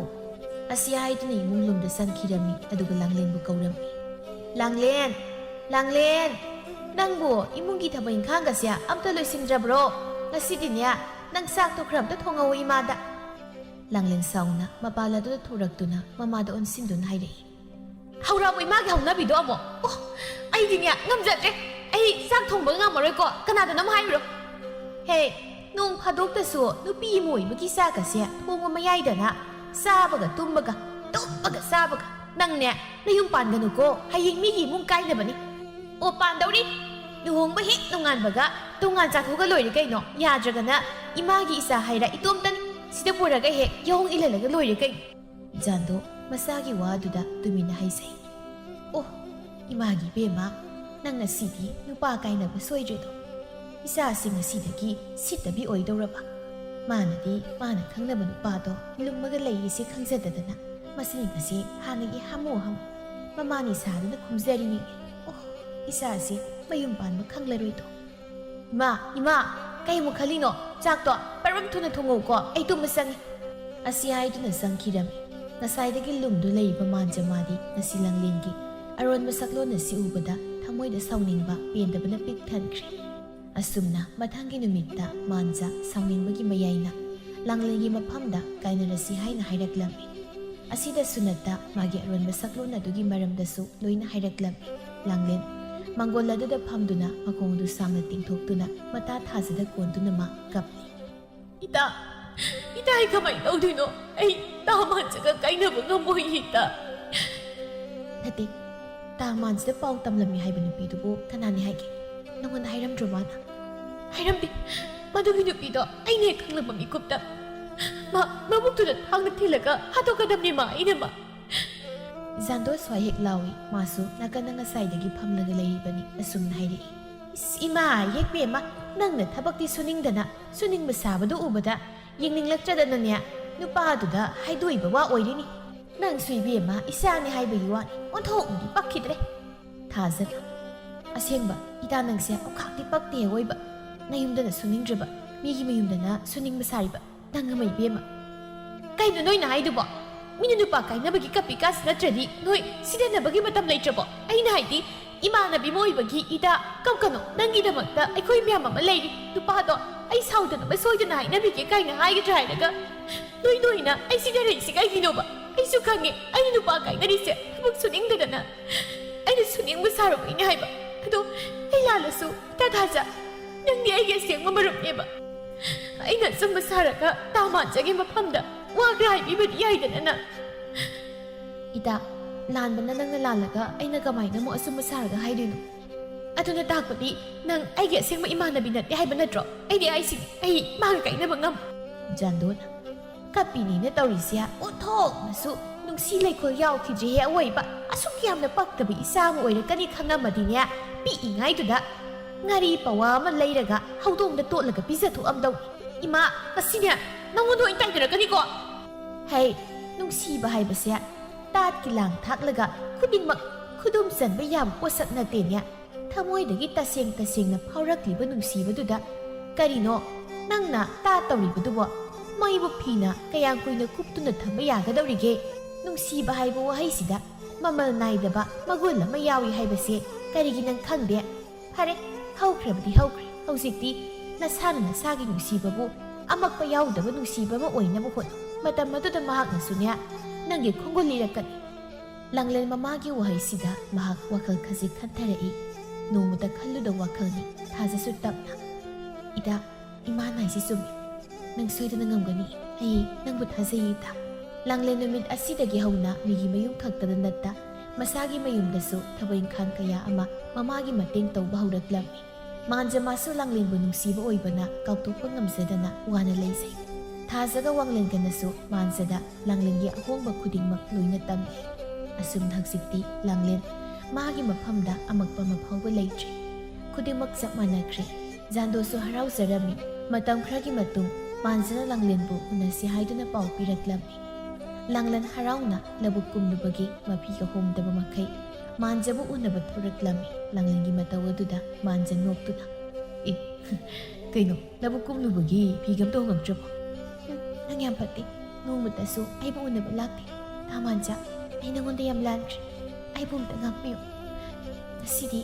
ꯑꯁꯤ ꯍꯥꯏꯗꯨꯅ ꯏꯃꯨꯡ ꯂꯣꯝꯗ ꯆꯪꯈꯤꯔꯝꯃꯤ꯫ ꯑꯗꯨꯒ ꯂꯥꯡꯂꯦꯟꯕꯨ ꯀꯧꯔꯝꯃꯤ꯫ "ꯂꯥꯡꯂꯦꯟ! ꯂꯥꯡꯂꯦꯟ! ꯅꯪꯕꯨ ꯏꯃꯨꯡꯒꯤ ꯊꯕꯛ ꯏꯪꯈꯥꯡꯒꯁꯦ ꯑꯝꯇ ꯂꯣꯏꯁꯤꯟꯗ꯭ꯔꯕ꯭ꯔꯣ? ꯉꯁꯤꯗꯤꯅꯦ, ꯅꯪ ꯆꯥꯛꯇꯣ ꯈꯔ ꯑꯝꯇ ꯊꯣꯡꯍꯧ ꯏꯃꯥꯗ꯫" ꯂꯥꯡꯂꯦꯟ ꯁꯥꯎꯅ ꯃꯄꯥꯜ ꯑꯗꯨꯗ ꯊꯣꯔꯛꯇꯨꯅ ꯃꯃꯥꯗ ꯑꯣꯟꯁꯤꯟꯗꯨꯅ ꯍꯥꯏꯔꯛꯏ꯫ "ꯍꯧꯔꯛꯑꯕꯣ ꯏꯃꯥꯒꯤ ꯍꯧꯅꯕꯤꯗꯣ ꯑꯃꯨꯛ? ꯑꯣ, ꯑꯩꯗꯤꯅꯦ ꯉꯝꯖꯗ꯭ꯔꯦ꯫ ꯑꯩ ꯆꯥꯛ ꯊꯣꯡꯕ ꯉꯝꯃꯔꯣꯏꯀꯣ꯫ ꯀꯅꯥꯗꯅꯣ ꯑꯃ ꯍꯥꯏꯔꯨꯔꯣ꯫" "ꯍꯦ, ꯅꯣꯡ ꯐꯥꯗꯣꯛꯇꯁꯨ ꯅꯨꯄꯤ ꯑꯃ ꯑꯣꯏꯕꯒꯤ ꯆꯥꯛꯀꯁꯦ ꯊꯣꯡꯕ ꯃꯌꯥꯏꯗꯅ ꯆꯥꯕꯒ ꯇꯨꯝꯕꯒ, ꯇꯨꯝꯕꯒ ꯆꯥꯕꯒ꯫ ꯅꯪꯅꯦ, ꯅꯌꯨꯝ ꯄꯥꯟꯒꯅꯨꯀꯣ꯫ ꯍꯌꯦꯡ ꯃꯤꯒꯤ ꯏꯃꯨꯡ ꯀꯥꯏꯅꯕꯅꯤ꯫" "ꯑꯣ, ꯄꯥꯟꯗꯧꯔꯤ꯫ ꯂꯨꯍꯣꯡꯕ ꯍꯦꯛ ꯅꯣꯡꯉꯥꯟꯕꯒ ꯇꯣꯉꯥꯟ ꯆꯥꯊꯣꯛꯑꯒ ꯂꯣꯏꯔꯦ ꯀꯩꯅꯣ꯫ ꯌꯥꯗ꯭ꯔꯒꯅ ꯏꯃꯥꯒꯤ ꯏꯆꯥ ꯍꯥꯏꯔ ꯏꯇꯣꯝꯇꯅꯤ꯫ ꯁꯤꯗ ꯄꯨꯔꯒ ꯍꯦꯛ ꯌꯥꯍꯣꯡ ꯏꯜꯍꯜꯂꯒ ꯂꯣꯏꯔꯦ ꯀꯩꯅꯣ꯫" ꯖꯥꯟꯗꯣ ꯃꯆꯥꯒꯤ ꯋꯥꯗꯨꯗ ꯇꯨꯃꯤꯟꯅ ꯍꯥꯏꯖꯩ꯫ "ꯑꯣ, ꯏꯃꯥꯒꯤ ꯏꯕꯦꯝꯃ, ꯅꯪ ꯉꯁꯤꯗꯤ ꯅꯨꯄꯥ ꯀꯥꯏꯅꯕ ꯁꯣꯏꯗ꯭ꯔꯦꯗꯣ꯫ ꯏꯆꯥꯁꯤ ꯉꯁꯤꯗꯒꯤ ꯁꯤꯠꯇꯕꯤ ꯑꯣꯏꯗꯧꯔꯕ꯫ ꯃꯥꯅꯗꯤ ꯃꯥꯅ ꯈꯪꯅꯕ ꯅꯨꯄꯥꯗꯣ ꯂꯨꯝꯃꯒ ꯂꯩꯔꯤꯁꯦ ꯈꯪꯖꯗꯗꯅ ꯃꯁꯤꯅꯤ ꯉꯁꯤ ꯍꯥꯟꯅꯒꯤ ꯍꯥꯃꯨ ꯍꯥꯃꯨ ꯃꯃꯥꯅꯤ ꯁꯥꯗꯨꯅ ꯈꯨꯝꯖꯔꯤꯅꯤ꯫ ꯑꯣ, ꯏꯆꯥꯁꯤ ꯃꯌꯨꯝ ꯄꯥꯟꯕ ꯈꯪꯂꯔꯣꯏꯗꯣ꯫" "ꯏꯃꯥ, ꯏꯃꯥ, ꯀꯩ ꯑꯃꯨꯛ ꯈꯜꯂꯤꯅꯣ? ꯆꯥꯛꯇꯣ ꯄꯔꯝ ꯊꯨꯅ ꯊꯣꯡꯉꯧꯀꯣ, ꯑꯩ ꯇꯨꯝꯕ ꯆꯪꯉꯤ꯫" ꯑꯁꯤ ꯍꯥꯏꯗꯨꯅ ꯆꯪꯈꯤꯔꯝꯃꯤ꯫ ꯉꯁꯥꯏꯗꯒꯤ ꯂꯨꯝꯗꯨ ꯂꯩꯔꯤꯕ ꯃꯥꯟꯖ ꯃꯥꯗꯤ ꯉꯁꯤ ꯂꯥꯡꯂꯦꯟꯒꯤ ꯑꯔꯣꯟꯕ ꯁꯛꯂꯣꯟ ꯑꯁꯤ ꯎꯕꯗ ꯃꯣꯏꯗ ꯁꯥꯎꯅꯤꯡꯕ ꯄꯦꯟꯗꯕꯅ ꯄꯤꯛ ꯊꯟꯈ꯭ꯔꯦ꯫ ꯑꯁꯨꯝꯅ ꯃꯊꯪꯒꯤ ꯅꯨꯃꯤꯠꯇ ꯃꯥꯟꯖ ꯁꯥꯎꯅꯤꯡꯕꯒꯤ ꯃꯌꯥꯏꯅ ꯂꯥꯡꯂꯦꯟꯒꯤ ꯃꯐꯝꯗ ꯀꯥꯏꯅꯔꯁꯤ ꯍꯥꯏꯅ ꯍꯥꯏꯔꯛꯂꯝꯃꯤ꯫ ꯑꯁꯤꯗ ꯁꯨꯅꯠꯇ ꯃꯥꯒꯤ ꯑꯔꯣꯟꯕ ꯁꯛꯂꯣꯟ ꯑꯗꯨꯒꯤ ꯃꯔꯝꯗꯁꯨ ꯂꯣꯏꯅ ꯍꯥꯏꯔꯛꯂꯝꯃꯤ꯫ ꯂꯥꯡꯂꯦꯟ ꯃꯪꯒꯣꯜ ꯑꯗꯨꯗ ꯐꯝꯗꯨꯅ ꯃꯈꯣꯡꯗꯨ ꯁꯥꯡꯅ ꯇꯤꯡꯊꯣꯛꯇꯨꯅ ꯃꯇꯥ ꯊꯥꯖꯗ ꯀꯣꯟꯗꯨꯅ ꯃꯥ ꯀꯞꯂꯤ꯫ "ꯏꯇꯥ, ꯏꯇꯥ, ꯑꯩ ꯀꯃꯥꯏꯅ ꯇꯧꯗꯣꯏꯅꯣ? ꯑꯩ ꯇꯥ ꯃꯥꯟꯖꯒ ꯀꯥꯏꯅꯕ ꯉꯝꯃꯣꯏ, ꯏꯇꯥ꯫" "ꯅꯠꯇꯦ, ꯇꯥ ꯃꯥꯟꯖꯗ ꯄꯥꯎ ꯇꯝꯂꯝꯃꯤ ꯍꯥꯏꯕ ꯅꯨꯄꯤꯗꯨꯕꯨ ꯀꯅꯥꯅꯤ ꯍꯥꯏꯒꯦ? ꯅꯉꯣꯟꯗ ꯍꯥꯏꯔꯝꯗ꯭ꯔꯣ ꯃꯥꯅ?" "ꯍꯥꯏꯔꯝꯗꯦ꯫ ꯃꯗꯨꯒꯤ ꯅꯨꯄꯤꯗꯣ ꯑꯩꯅ ꯍꯦꯛ ꯈꯪꯂꯛꯄ ꯃꯤꯀꯨꯞꯇ ꯃꯥ ꯃꯕꯨꯛꯇꯨꯗ ꯊꯥꯡꯅ ꯊꯤꯜꯂꯒ ꯍꯥꯠꯇꯣꯛꯀꯗꯕꯅꯤ ꯃꯥ, ꯑꯩꯅ ꯃꯥ꯫" ꯖꯥꯟꯗꯣ ꯁ꯭ꯋꯥꯏ ꯍꯦꯛ ꯂꯥꯎꯏ꯫ ꯃꯥꯁꯨ ꯅꯥꯀꯟꯗ ꯉꯁꯥꯏꯗꯒꯤ ꯐꯝꯂꯒ ꯂꯩꯔꯤꯕꯅꯤ꯫ ꯑꯁꯨꯝꯅ ꯍꯥꯏꯔꯛꯏ꯫ "ꯏꯁ, ꯏꯃꯥ ꯌꯦꯛꯄꯦꯝꯃ, ꯅꯪꯅ ꯊꯕꯛꯇꯤ ꯁꯨꯅꯤꯡꯗꯅ ꯁꯨꯅꯤꯡꯕ ꯁꯥꯕꯗꯨ ꯎꯕꯗ ꯌꯦꯡꯅꯤꯡꯂꯛꯇ꯭ꯔꯗꯅꯅꯦ, ꯅꯨꯄꯥꯗꯨꯗ ꯍꯥꯏꯗꯣꯛꯏꯕ ꯋꯥ ꯑꯣꯏꯔꯤꯅꯤ꯫ ꯅꯪꯁꯨ ꯏꯕꯦꯝꯃ, ꯏꯆꯥꯅꯤ ꯍꯥꯏꯕꯒꯤ ꯋꯥꯅꯤ, ꯑꯣꯟꯊꯣꯛꯅꯗꯤ ꯄꯛꯈꯤꯗ꯭ꯔꯦ꯫" "ꯊꯥꯖ, ꯑꯁꯦꯡꯕ ꯏꯇꯥ, ꯅꯪꯁꯦ ꯑꯣꯈꯥꯛꯇꯤ ꯄꯛꯇꯦ ꯑꯣꯏꯕ꯫ ꯅꯌꯨꯝꯗꯅ ꯁꯨꯅꯤꯡꯗ꯭ꯔꯕ, ꯃꯤꯒꯤ ꯃꯌꯨꯝꯗꯅ ꯁꯨꯅꯤꯡꯕ ꯁꯥꯔꯤꯕ ꯅꯪ ꯑꯃ ꯏꯕꯦꯝꯃ꯫ ꯀꯩꯅꯣ ꯅꯣꯏꯅ ꯍꯥꯏꯗꯨꯕꯣ? ꯃꯤꯅ ꯅꯨꯄꯥ ꯀꯥꯏꯅꯕꯒꯤ ꯀꯞꯄꯤ ꯀꯥꯟꯁꯤ ꯅꯠꯇ꯭ꯔꯗꯤ ꯅꯣꯏ ꯁꯤꯗꯅꯕꯒꯤ ꯃꯇꯝ ꯂꯩꯇ꯭ꯔꯕꯣ? ꯑꯩꯅ ꯍꯥꯏꯗꯤ, ꯏꯃꯥꯟꯅꯕꯤ ꯑꯃ ꯑꯣꯏꯕꯒꯤ ꯏꯇꯥ, ꯀꯞꯀꯅꯣ, ꯅꯪꯒꯤꯗꯃꯛꯇ ꯑꯩꯈꯣꯏ ꯃꯌꯥꯝ ꯑꯃ ꯂꯩꯔꯤ꯫ ꯅꯨꯄꯥꯗꯣ ꯑꯩ ꯁꯥꯎꯗꯅꯕ ꯁꯣꯏꯗꯅ ꯍꯥꯏꯅꯕꯤꯒꯦ ꯀꯥꯏꯅ ꯍꯥꯏꯒꯗ꯭ꯔꯥ ꯍꯥꯏꯔꯒ ꯅꯣꯏ ꯅꯣꯏꯅ ꯑꯩ ꯁꯤꯗꯔꯛꯏꯁꯤ ꯀꯩꯒꯤꯅꯣꯕ? ꯑꯩꯁꯨ ꯈꯪꯉꯦ ꯑꯩꯅ ꯅꯨꯄꯥ ꯀꯥꯏꯅꯔꯤꯁꯦ ꯊꯕꯛ ꯁꯨꯅꯤꯡꯗꯗꯅ, ꯑꯩꯅ ꯁꯨꯅꯤꯡꯕ ꯁꯥꯔꯨꯕꯩꯅꯦ ꯍꯥꯏꯕ꯫ ꯑꯗꯣ ꯑꯩ ꯂꯥꯜꯂꯁꯨ, ꯏꯇꯥ ꯊꯥꯖ, ꯅꯪꯗꯤ ꯑꯩꯒꯤ ꯑꯁꯦꯡꯕ ꯃꯔꯨꯞꯅꯦꯕ꯫ ꯑꯩꯅ ꯑꯆꯨꯝꯕ ꯁꯥꯔꯒ ꯇꯥ ꯃꯥꯟꯖꯒꯤ ꯃꯐꯝꯗ ꯋꯥ ꯈꯔ ꯍꯥꯏꯕꯤꯕꯗꯤ ꯌꯥꯏꯗꯅ ꯅꯪ?" "ꯏꯇꯥ, ꯂꯥꯟꯕꯅ ꯅꯪꯅ ꯂꯥꯜꯂꯒ ꯑꯩꯅ ꯀꯃꯥꯏꯅ ꯑꯃꯨꯛ ꯑꯆꯨꯝꯕ ꯁꯥꯔꯒ ꯍꯥꯏꯗꯣꯏꯅꯣ? ꯑꯗꯨꯅ ꯇꯥꯛꯄꯗꯤ ꯅꯪ ꯑꯩꯒꯤ ꯑꯁꯦꯡꯕ ꯏꯃꯥꯟꯅꯕꯤ ꯅꯠꯇꯦ ꯍꯥꯏꯕ ꯅꯠꯇ꯭ꯔꯣ? ꯑꯩꯗꯤ ꯑꯩꯁꯤꯅꯤ, ꯑꯩ ꯃꯥꯒ ꯀꯥꯏꯅꯕ ꯉꯝ-" ꯖꯥꯟꯗꯣꯅ, "ꯀꯞꯄꯤꯅꯤꯅ ꯇꯧꯔꯤꯁꯦ ꯑꯣꯟꯊꯣꯛꯅꯁꯨ ꯅꯨꯡꯁꯤ ꯂꯩꯈꯣꯜ ꯌꯥꯎꯈꯤꯗ꯭ꯔꯦꯍꯦ ꯑꯋꯣꯏꯕ꯫ ꯑꯁꯨꯛ ꯌꯥꯝꯅ ꯄꯛꯇꯕ ꯏꯆꯥ ꯑꯃ ꯑꯣꯏꯔꯛꯀꯅꯤ ꯈꯪꯉꯝꯃꯗꯤꯅꯦ, ꯄꯤꯛꯏꯉꯩꯗꯨꯗ ꯉꯥꯔꯤ ꯄꯋꯥ ꯑꯃ ꯂꯩꯔꯒ ꯍꯧꯗꯣꯡꯗ ꯇꯣꯠꯂꯒ ꯄꯤꯖꯊꯣꯛꯑꯝꯗꯧꯅꯤ꯫ ꯏꯃꯥ, ꯉꯁꯤꯅꯦ ꯅꯉꯣꯟꯗ ꯑꯣꯏꯅ ꯇꯥꯏꯅꯔꯛꯀꯅꯤꯀꯣ꯫" "ꯍꯩ, ꯅꯨꯡꯁꯤꯕ ꯍꯥꯏꯕꯁꯦ ꯇꯥꯠꯀꯤ ꯂꯥꯡ ꯊꯥꯛꯂꯒ ꯈꯨꯗꯤꯡꯃꯛ ꯈꯨꯗꯨꯝ ꯆꯟꯕ ꯌꯥꯕ ꯄꯣꯠꯁꯛ ꯅꯠꯇꯦꯅꯦ꯫ ꯊꯃꯣꯏꯗꯒꯤ ꯇꯁꯦꯡ ꯇꯁꯦꯡꯅ ꯐꯥꯎꯔꯛꯂꯤꯕ ꯅꯨꯡꯁꯤꯕꯗꯨꯗ ꯀꯔꯤꯅꯣ ꯅꯪꯅ ꯇꯥ ꯇꯧꯔꯤꯕꯗꯨꯕꯣ? ꯃꯩꯕꯨ ꯐꯤꯅ ꯀꯌꯥꯝ ꯀꯨꯏꯅ ꯀꯨꯞꯇꯨꯅ ꯊꯝꯕ ꯌꯥꯒꯗꯧꯔꯤꯒꯦ? ꯅꯨꯡꯁꯤꯕ ꯍꯥꯏꯕ ꯋꯥꯍꯩꯁꯤꯗ ꯃꯃꯜ ꯅꯥꯏꯗꯕ ꯃꯒꯨꯟ ꯑꯃ ꯌꯥꯎꯏ ꯍꯥꯏꯕꯁꯦ "ꯀꯔꯤꯒꯤ ꯅꯪ ꯈꯪꯗꯦ? ꯐꯔꯦ, ꯍꯧꯈ꯭ꯔꯕꯗꯤ ꯍꯧꯈ꯭ꯔꯦ꯫ ꯍꯧꯖꯤꯛꯇꯤ ꯅꯁꯥꯅ ꯅꯁꯥꯒꯤ ꯅꯨꯡꯁꯤꯕꯕꯨ ꯑꯃꯛꯄ ꯌꯥꯎꯗꯕ ꯅꯨꯡꯁꯤꯕ ꯑꯃ ꯑꯣꯏꯅꯕ ꯍꯣꯠꯅꯧ꯫" ꯃꯇꯝ ꯑꯗꯨꯗ ꯃꯍꯥꯛꯅꯁꯨꯅꯦ, ꯅꯪꯒꯤ ꯈꯣꯡꯒꯨꯜ ꯂꯤꯔꯛꯀꯅꯤ꯫ ꯂꯥꯡꯂꯦꯟ ꯃꯃꯥꯒꯤ ꯋꯥꯍꯩꯁꯤꯗ ꯃꯍꯥꯛ ꯋꯥꯈꯜ ꯈꯖꯤꯛ ꯈꯟꯊꯔꯛꯏ꯫ ꯅꯣꯡꯃꯇ ꯈꯜꯂꯨꯗ ꯋꯥꯈꯜꯅꯤ꯫ ꯊꯥꯖꯁꯨ ꯇꯞꯅ, "ꯏꯇꯥ, ꯏꯃꯥꯅ ꯍꯥꯏꯁꯤ ꯆꯨꯝꯃꯤ꯫ ꯅꯪ ꯁꯣꯏꯗꯅ ꯉꯝꯒꯅꯤ꯫ ꯑꯩ ꯅꯪꯕꯨ ꯊꯥꯖꯩ, ꯏꯇꯥ꯫" ꯂꯥꯡꯂꯦꯟ ꯅꯨꯃꯤꯠ ꯑꯁꯤꯗꯒꯤ ꯍꯧꯅ ꯃꯤꯒꯤ ꯃꯌꯨꯝ ꯈꯛꯇꯗ ꯅꯠꯇ, ꯃꯁꯥꯒꯤ ꯃꯌꯨꯝꯗꯁꯨ ꯊꯕꯛ ꯏꯪꯈꯥꯡ ꯀꯌꯥ ꯑꯃ ꯃꯃꯥꯒꯤ ꯃꯇꯦꯡ ꯇꯧꯕ ꯍꯧꯔꯛꯂꯝꯃꯤ꯫ ꯃꯥꯟꯖ ꯃꯥꯁꯨ ꯂꯥꯡꯂꯦꯟꯕꯨ ꯅꯨꯡꯁꯤꯕ ꯑꯣꯏꯕꯅ ꯀꯥꯎꯊꯣꯛꯄ ꯉꯝꯖꯗꯅ ꯋꯥꯅ ꯂꯩꯖꯩ꯫ ꯊꯥꯖꯒ ꯋꯥꯡꯂꯦꯟꯒꯅꯁꯨ ꯃꯥꯟꯖꯗ ꯂꯥꯡꯂꯦꯟꯒꯤ ꯑꯍꯣꯡꯕ ꯈꯨꯗꯤꯡꯃꯛ ꯂꯣꯏꯅ ꯇꯝꯂꯤ꯫ ꯑꯁꯨꯝꯅ ꯍꯧꯖꯤꯛꯇꯤ ꯂꯥꯡꯂꯦꯟ ꯃꯥꯒꯤ ꯃꯐꯝꯗ ꯑꯃꯛꯄ ꯑꯃ ꯐꯥꯎꯕ ꯂꯩꯇ꯭ꯔꯦ꯫ ꯈꯨꯗꯤꯡꯃꯛ ꯆꯞ ꯃꯥꯟꯅꯈ꯭ꯔꯦ꯫ ꯖꯥꯟꯗꯣꯁꯨ ꯍꯔꯥꯎꯖꯔꯝꯃꯤ꯫ ꯃꯇꯝ ꯈꯔꯒꯤ ꯃꯇꯨꯡ ꯃꯥꯟꯖꯅ ꯂꯥꯡꯂꯦꯟꯕꯨ ꯎꯅꯁꯤ ꯍꯥꯏꯗꯨꯅ ꯄꯥꯎ ꯄꯤꯔꯛꯂꯝꯃꯤ꯫ ꯂꯥꯡꯂꯦꯟ ꯍꯔꯥꯎꯅ ꯂꯧꯕꯨꯛ ꯀꯨꯝꯂꯨꯕꯒꯤ ꯃꯐꯤꯒ ꯍꯣꯡꯗꯕ ꯃꯈꯩ ꯃꯥꯟꯖꯕꯨ ꯎꯅꯕ ꯊꯣꯔꯛꯂꯝꯃꯤ꯫ ꯂꯥꯡꯂꯦꯟꯒꯤ ꯃꯇꯧ ꯑꯗꯨꯗ ꯃꯥꯟꯖ ꯅꯣꯛꯇꯨꯅ, "ꯑꯦ, ꯀꯩꯅꯣ, ꯂꯧꯕꯨꯛ ꯀꯨꯝꯂꯨꯕꯒꯤ ꯐꯤꯒ ꯑꯝꯇ ꯍꯣꯡꯉꯛꯇ꯭ꯔꯕꯣ?" "ꯎꯝ, ꯅꯪ ꯌꯥꯝ ꯐꯠꯇꯦ꯫ ꯅꯣꯡꯃꯇꯁꯨ ꯑꯩꯕꯨ ꯎꯅꯕ ꯂꯥꯛꯇꯦ꯫ ꯇꯥ ꯃꯥꯟꯖ, ꯑꯩ ꯅꯉꯣꯟꯗ ꯌꯥꯝ ꯂꯥꯟꯈ꯭ꯔꯦ꯫ ꯑꯩꯕꯨ ꯑꯝꯇ ꯉꯥꯛꯄꯤꯌꯨ꯫ ꯉꯁꯤꯗꯤ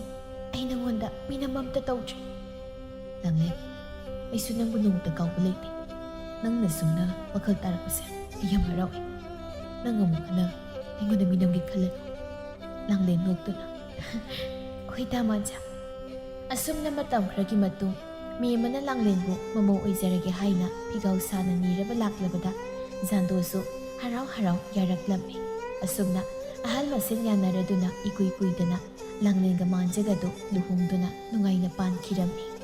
ꯑꯩ ꯅꯉꯣꯟꯗ ꯃꯤꯅꯝ ꯑꯝꯇ ꯇꯧꯗ꯭ꯔꯦ꯫" "ꯂꯥꯡꯂꯦꯟ, ꯑꯩꯁꯨ ꯅꯪꯕꯨ ꯅꯣꯡꯃꯇ ꯀꯥꯎꯕ ꯂꯩꯇꯦ꯫ ꯅꯪꯅ ꯁꯨꯝꯅ ꯋꯥꯈꯜ ꯇꯥꯔꯛꯄꯁꯦ ꯑꯩ ꯌꯥꯝ ꯍꯔꯥꯎꯏ꯫ ꯅꯪ ꯑꯃꯨꯛ ꯍꯟꯅ ꯑꯩꯉꯣꯟꯗ ꯃꯤꯅꯝꯒꯤ ꯈꯜꯂꯅꯨ꯫" ꯂꯥꯡꯂꯦꯟ ꯅꯣꯛꯇꯨꯅ, "ꯍꯣꯏ ꯇꯥ ꯃꯥꯟꯖ꯫" ꯑꯁꯨꯝꯅ ꯃꯇꯝ ꯈꯔꯒꯤ ꯃꯇꯨꯡ ꯃꯤ ꯑꯃꯅ ꯂꯥꯡꯂꯦꯟꯕꯨ ꯃꯃꯧ ꯑꯣꯏꯖꯔꯒꯦ ꯍꯥꯏꯅ ꯐꯤꯒꯥꯎ ꯁꯥꯅ ꯅꯤꯔꯕ ꯂꯥꯛꯂꯕꯗ ꯖꯥꯟꯗꯣꯁꯨ ꯍꯔꯥꯎ ꯍꯔꯥꯎ ꯌꯥꯔꯛꯂꯝꯃꯤ꯫ ꯑꯁꯨꯝꯅ ꯑꯍꯜ ꯃꯁꯦꯟ ꯌꯥꯅꯔꯗꯨꯅ ꯏꯀꯨꯏ ꯀꯨꯏꯗꯅ ꯂꯥꯡꯂꯦꯟꯒ ꯃꯥꯟꯖꯒꯗꯨ ꯂꯨꯍꯣꯡꯗꯨꯅ ꯅꯨꯡꯉꯥꯏꯅ ꯄꯥꯟꯈꯤꯔꯝꯃꯤ꯫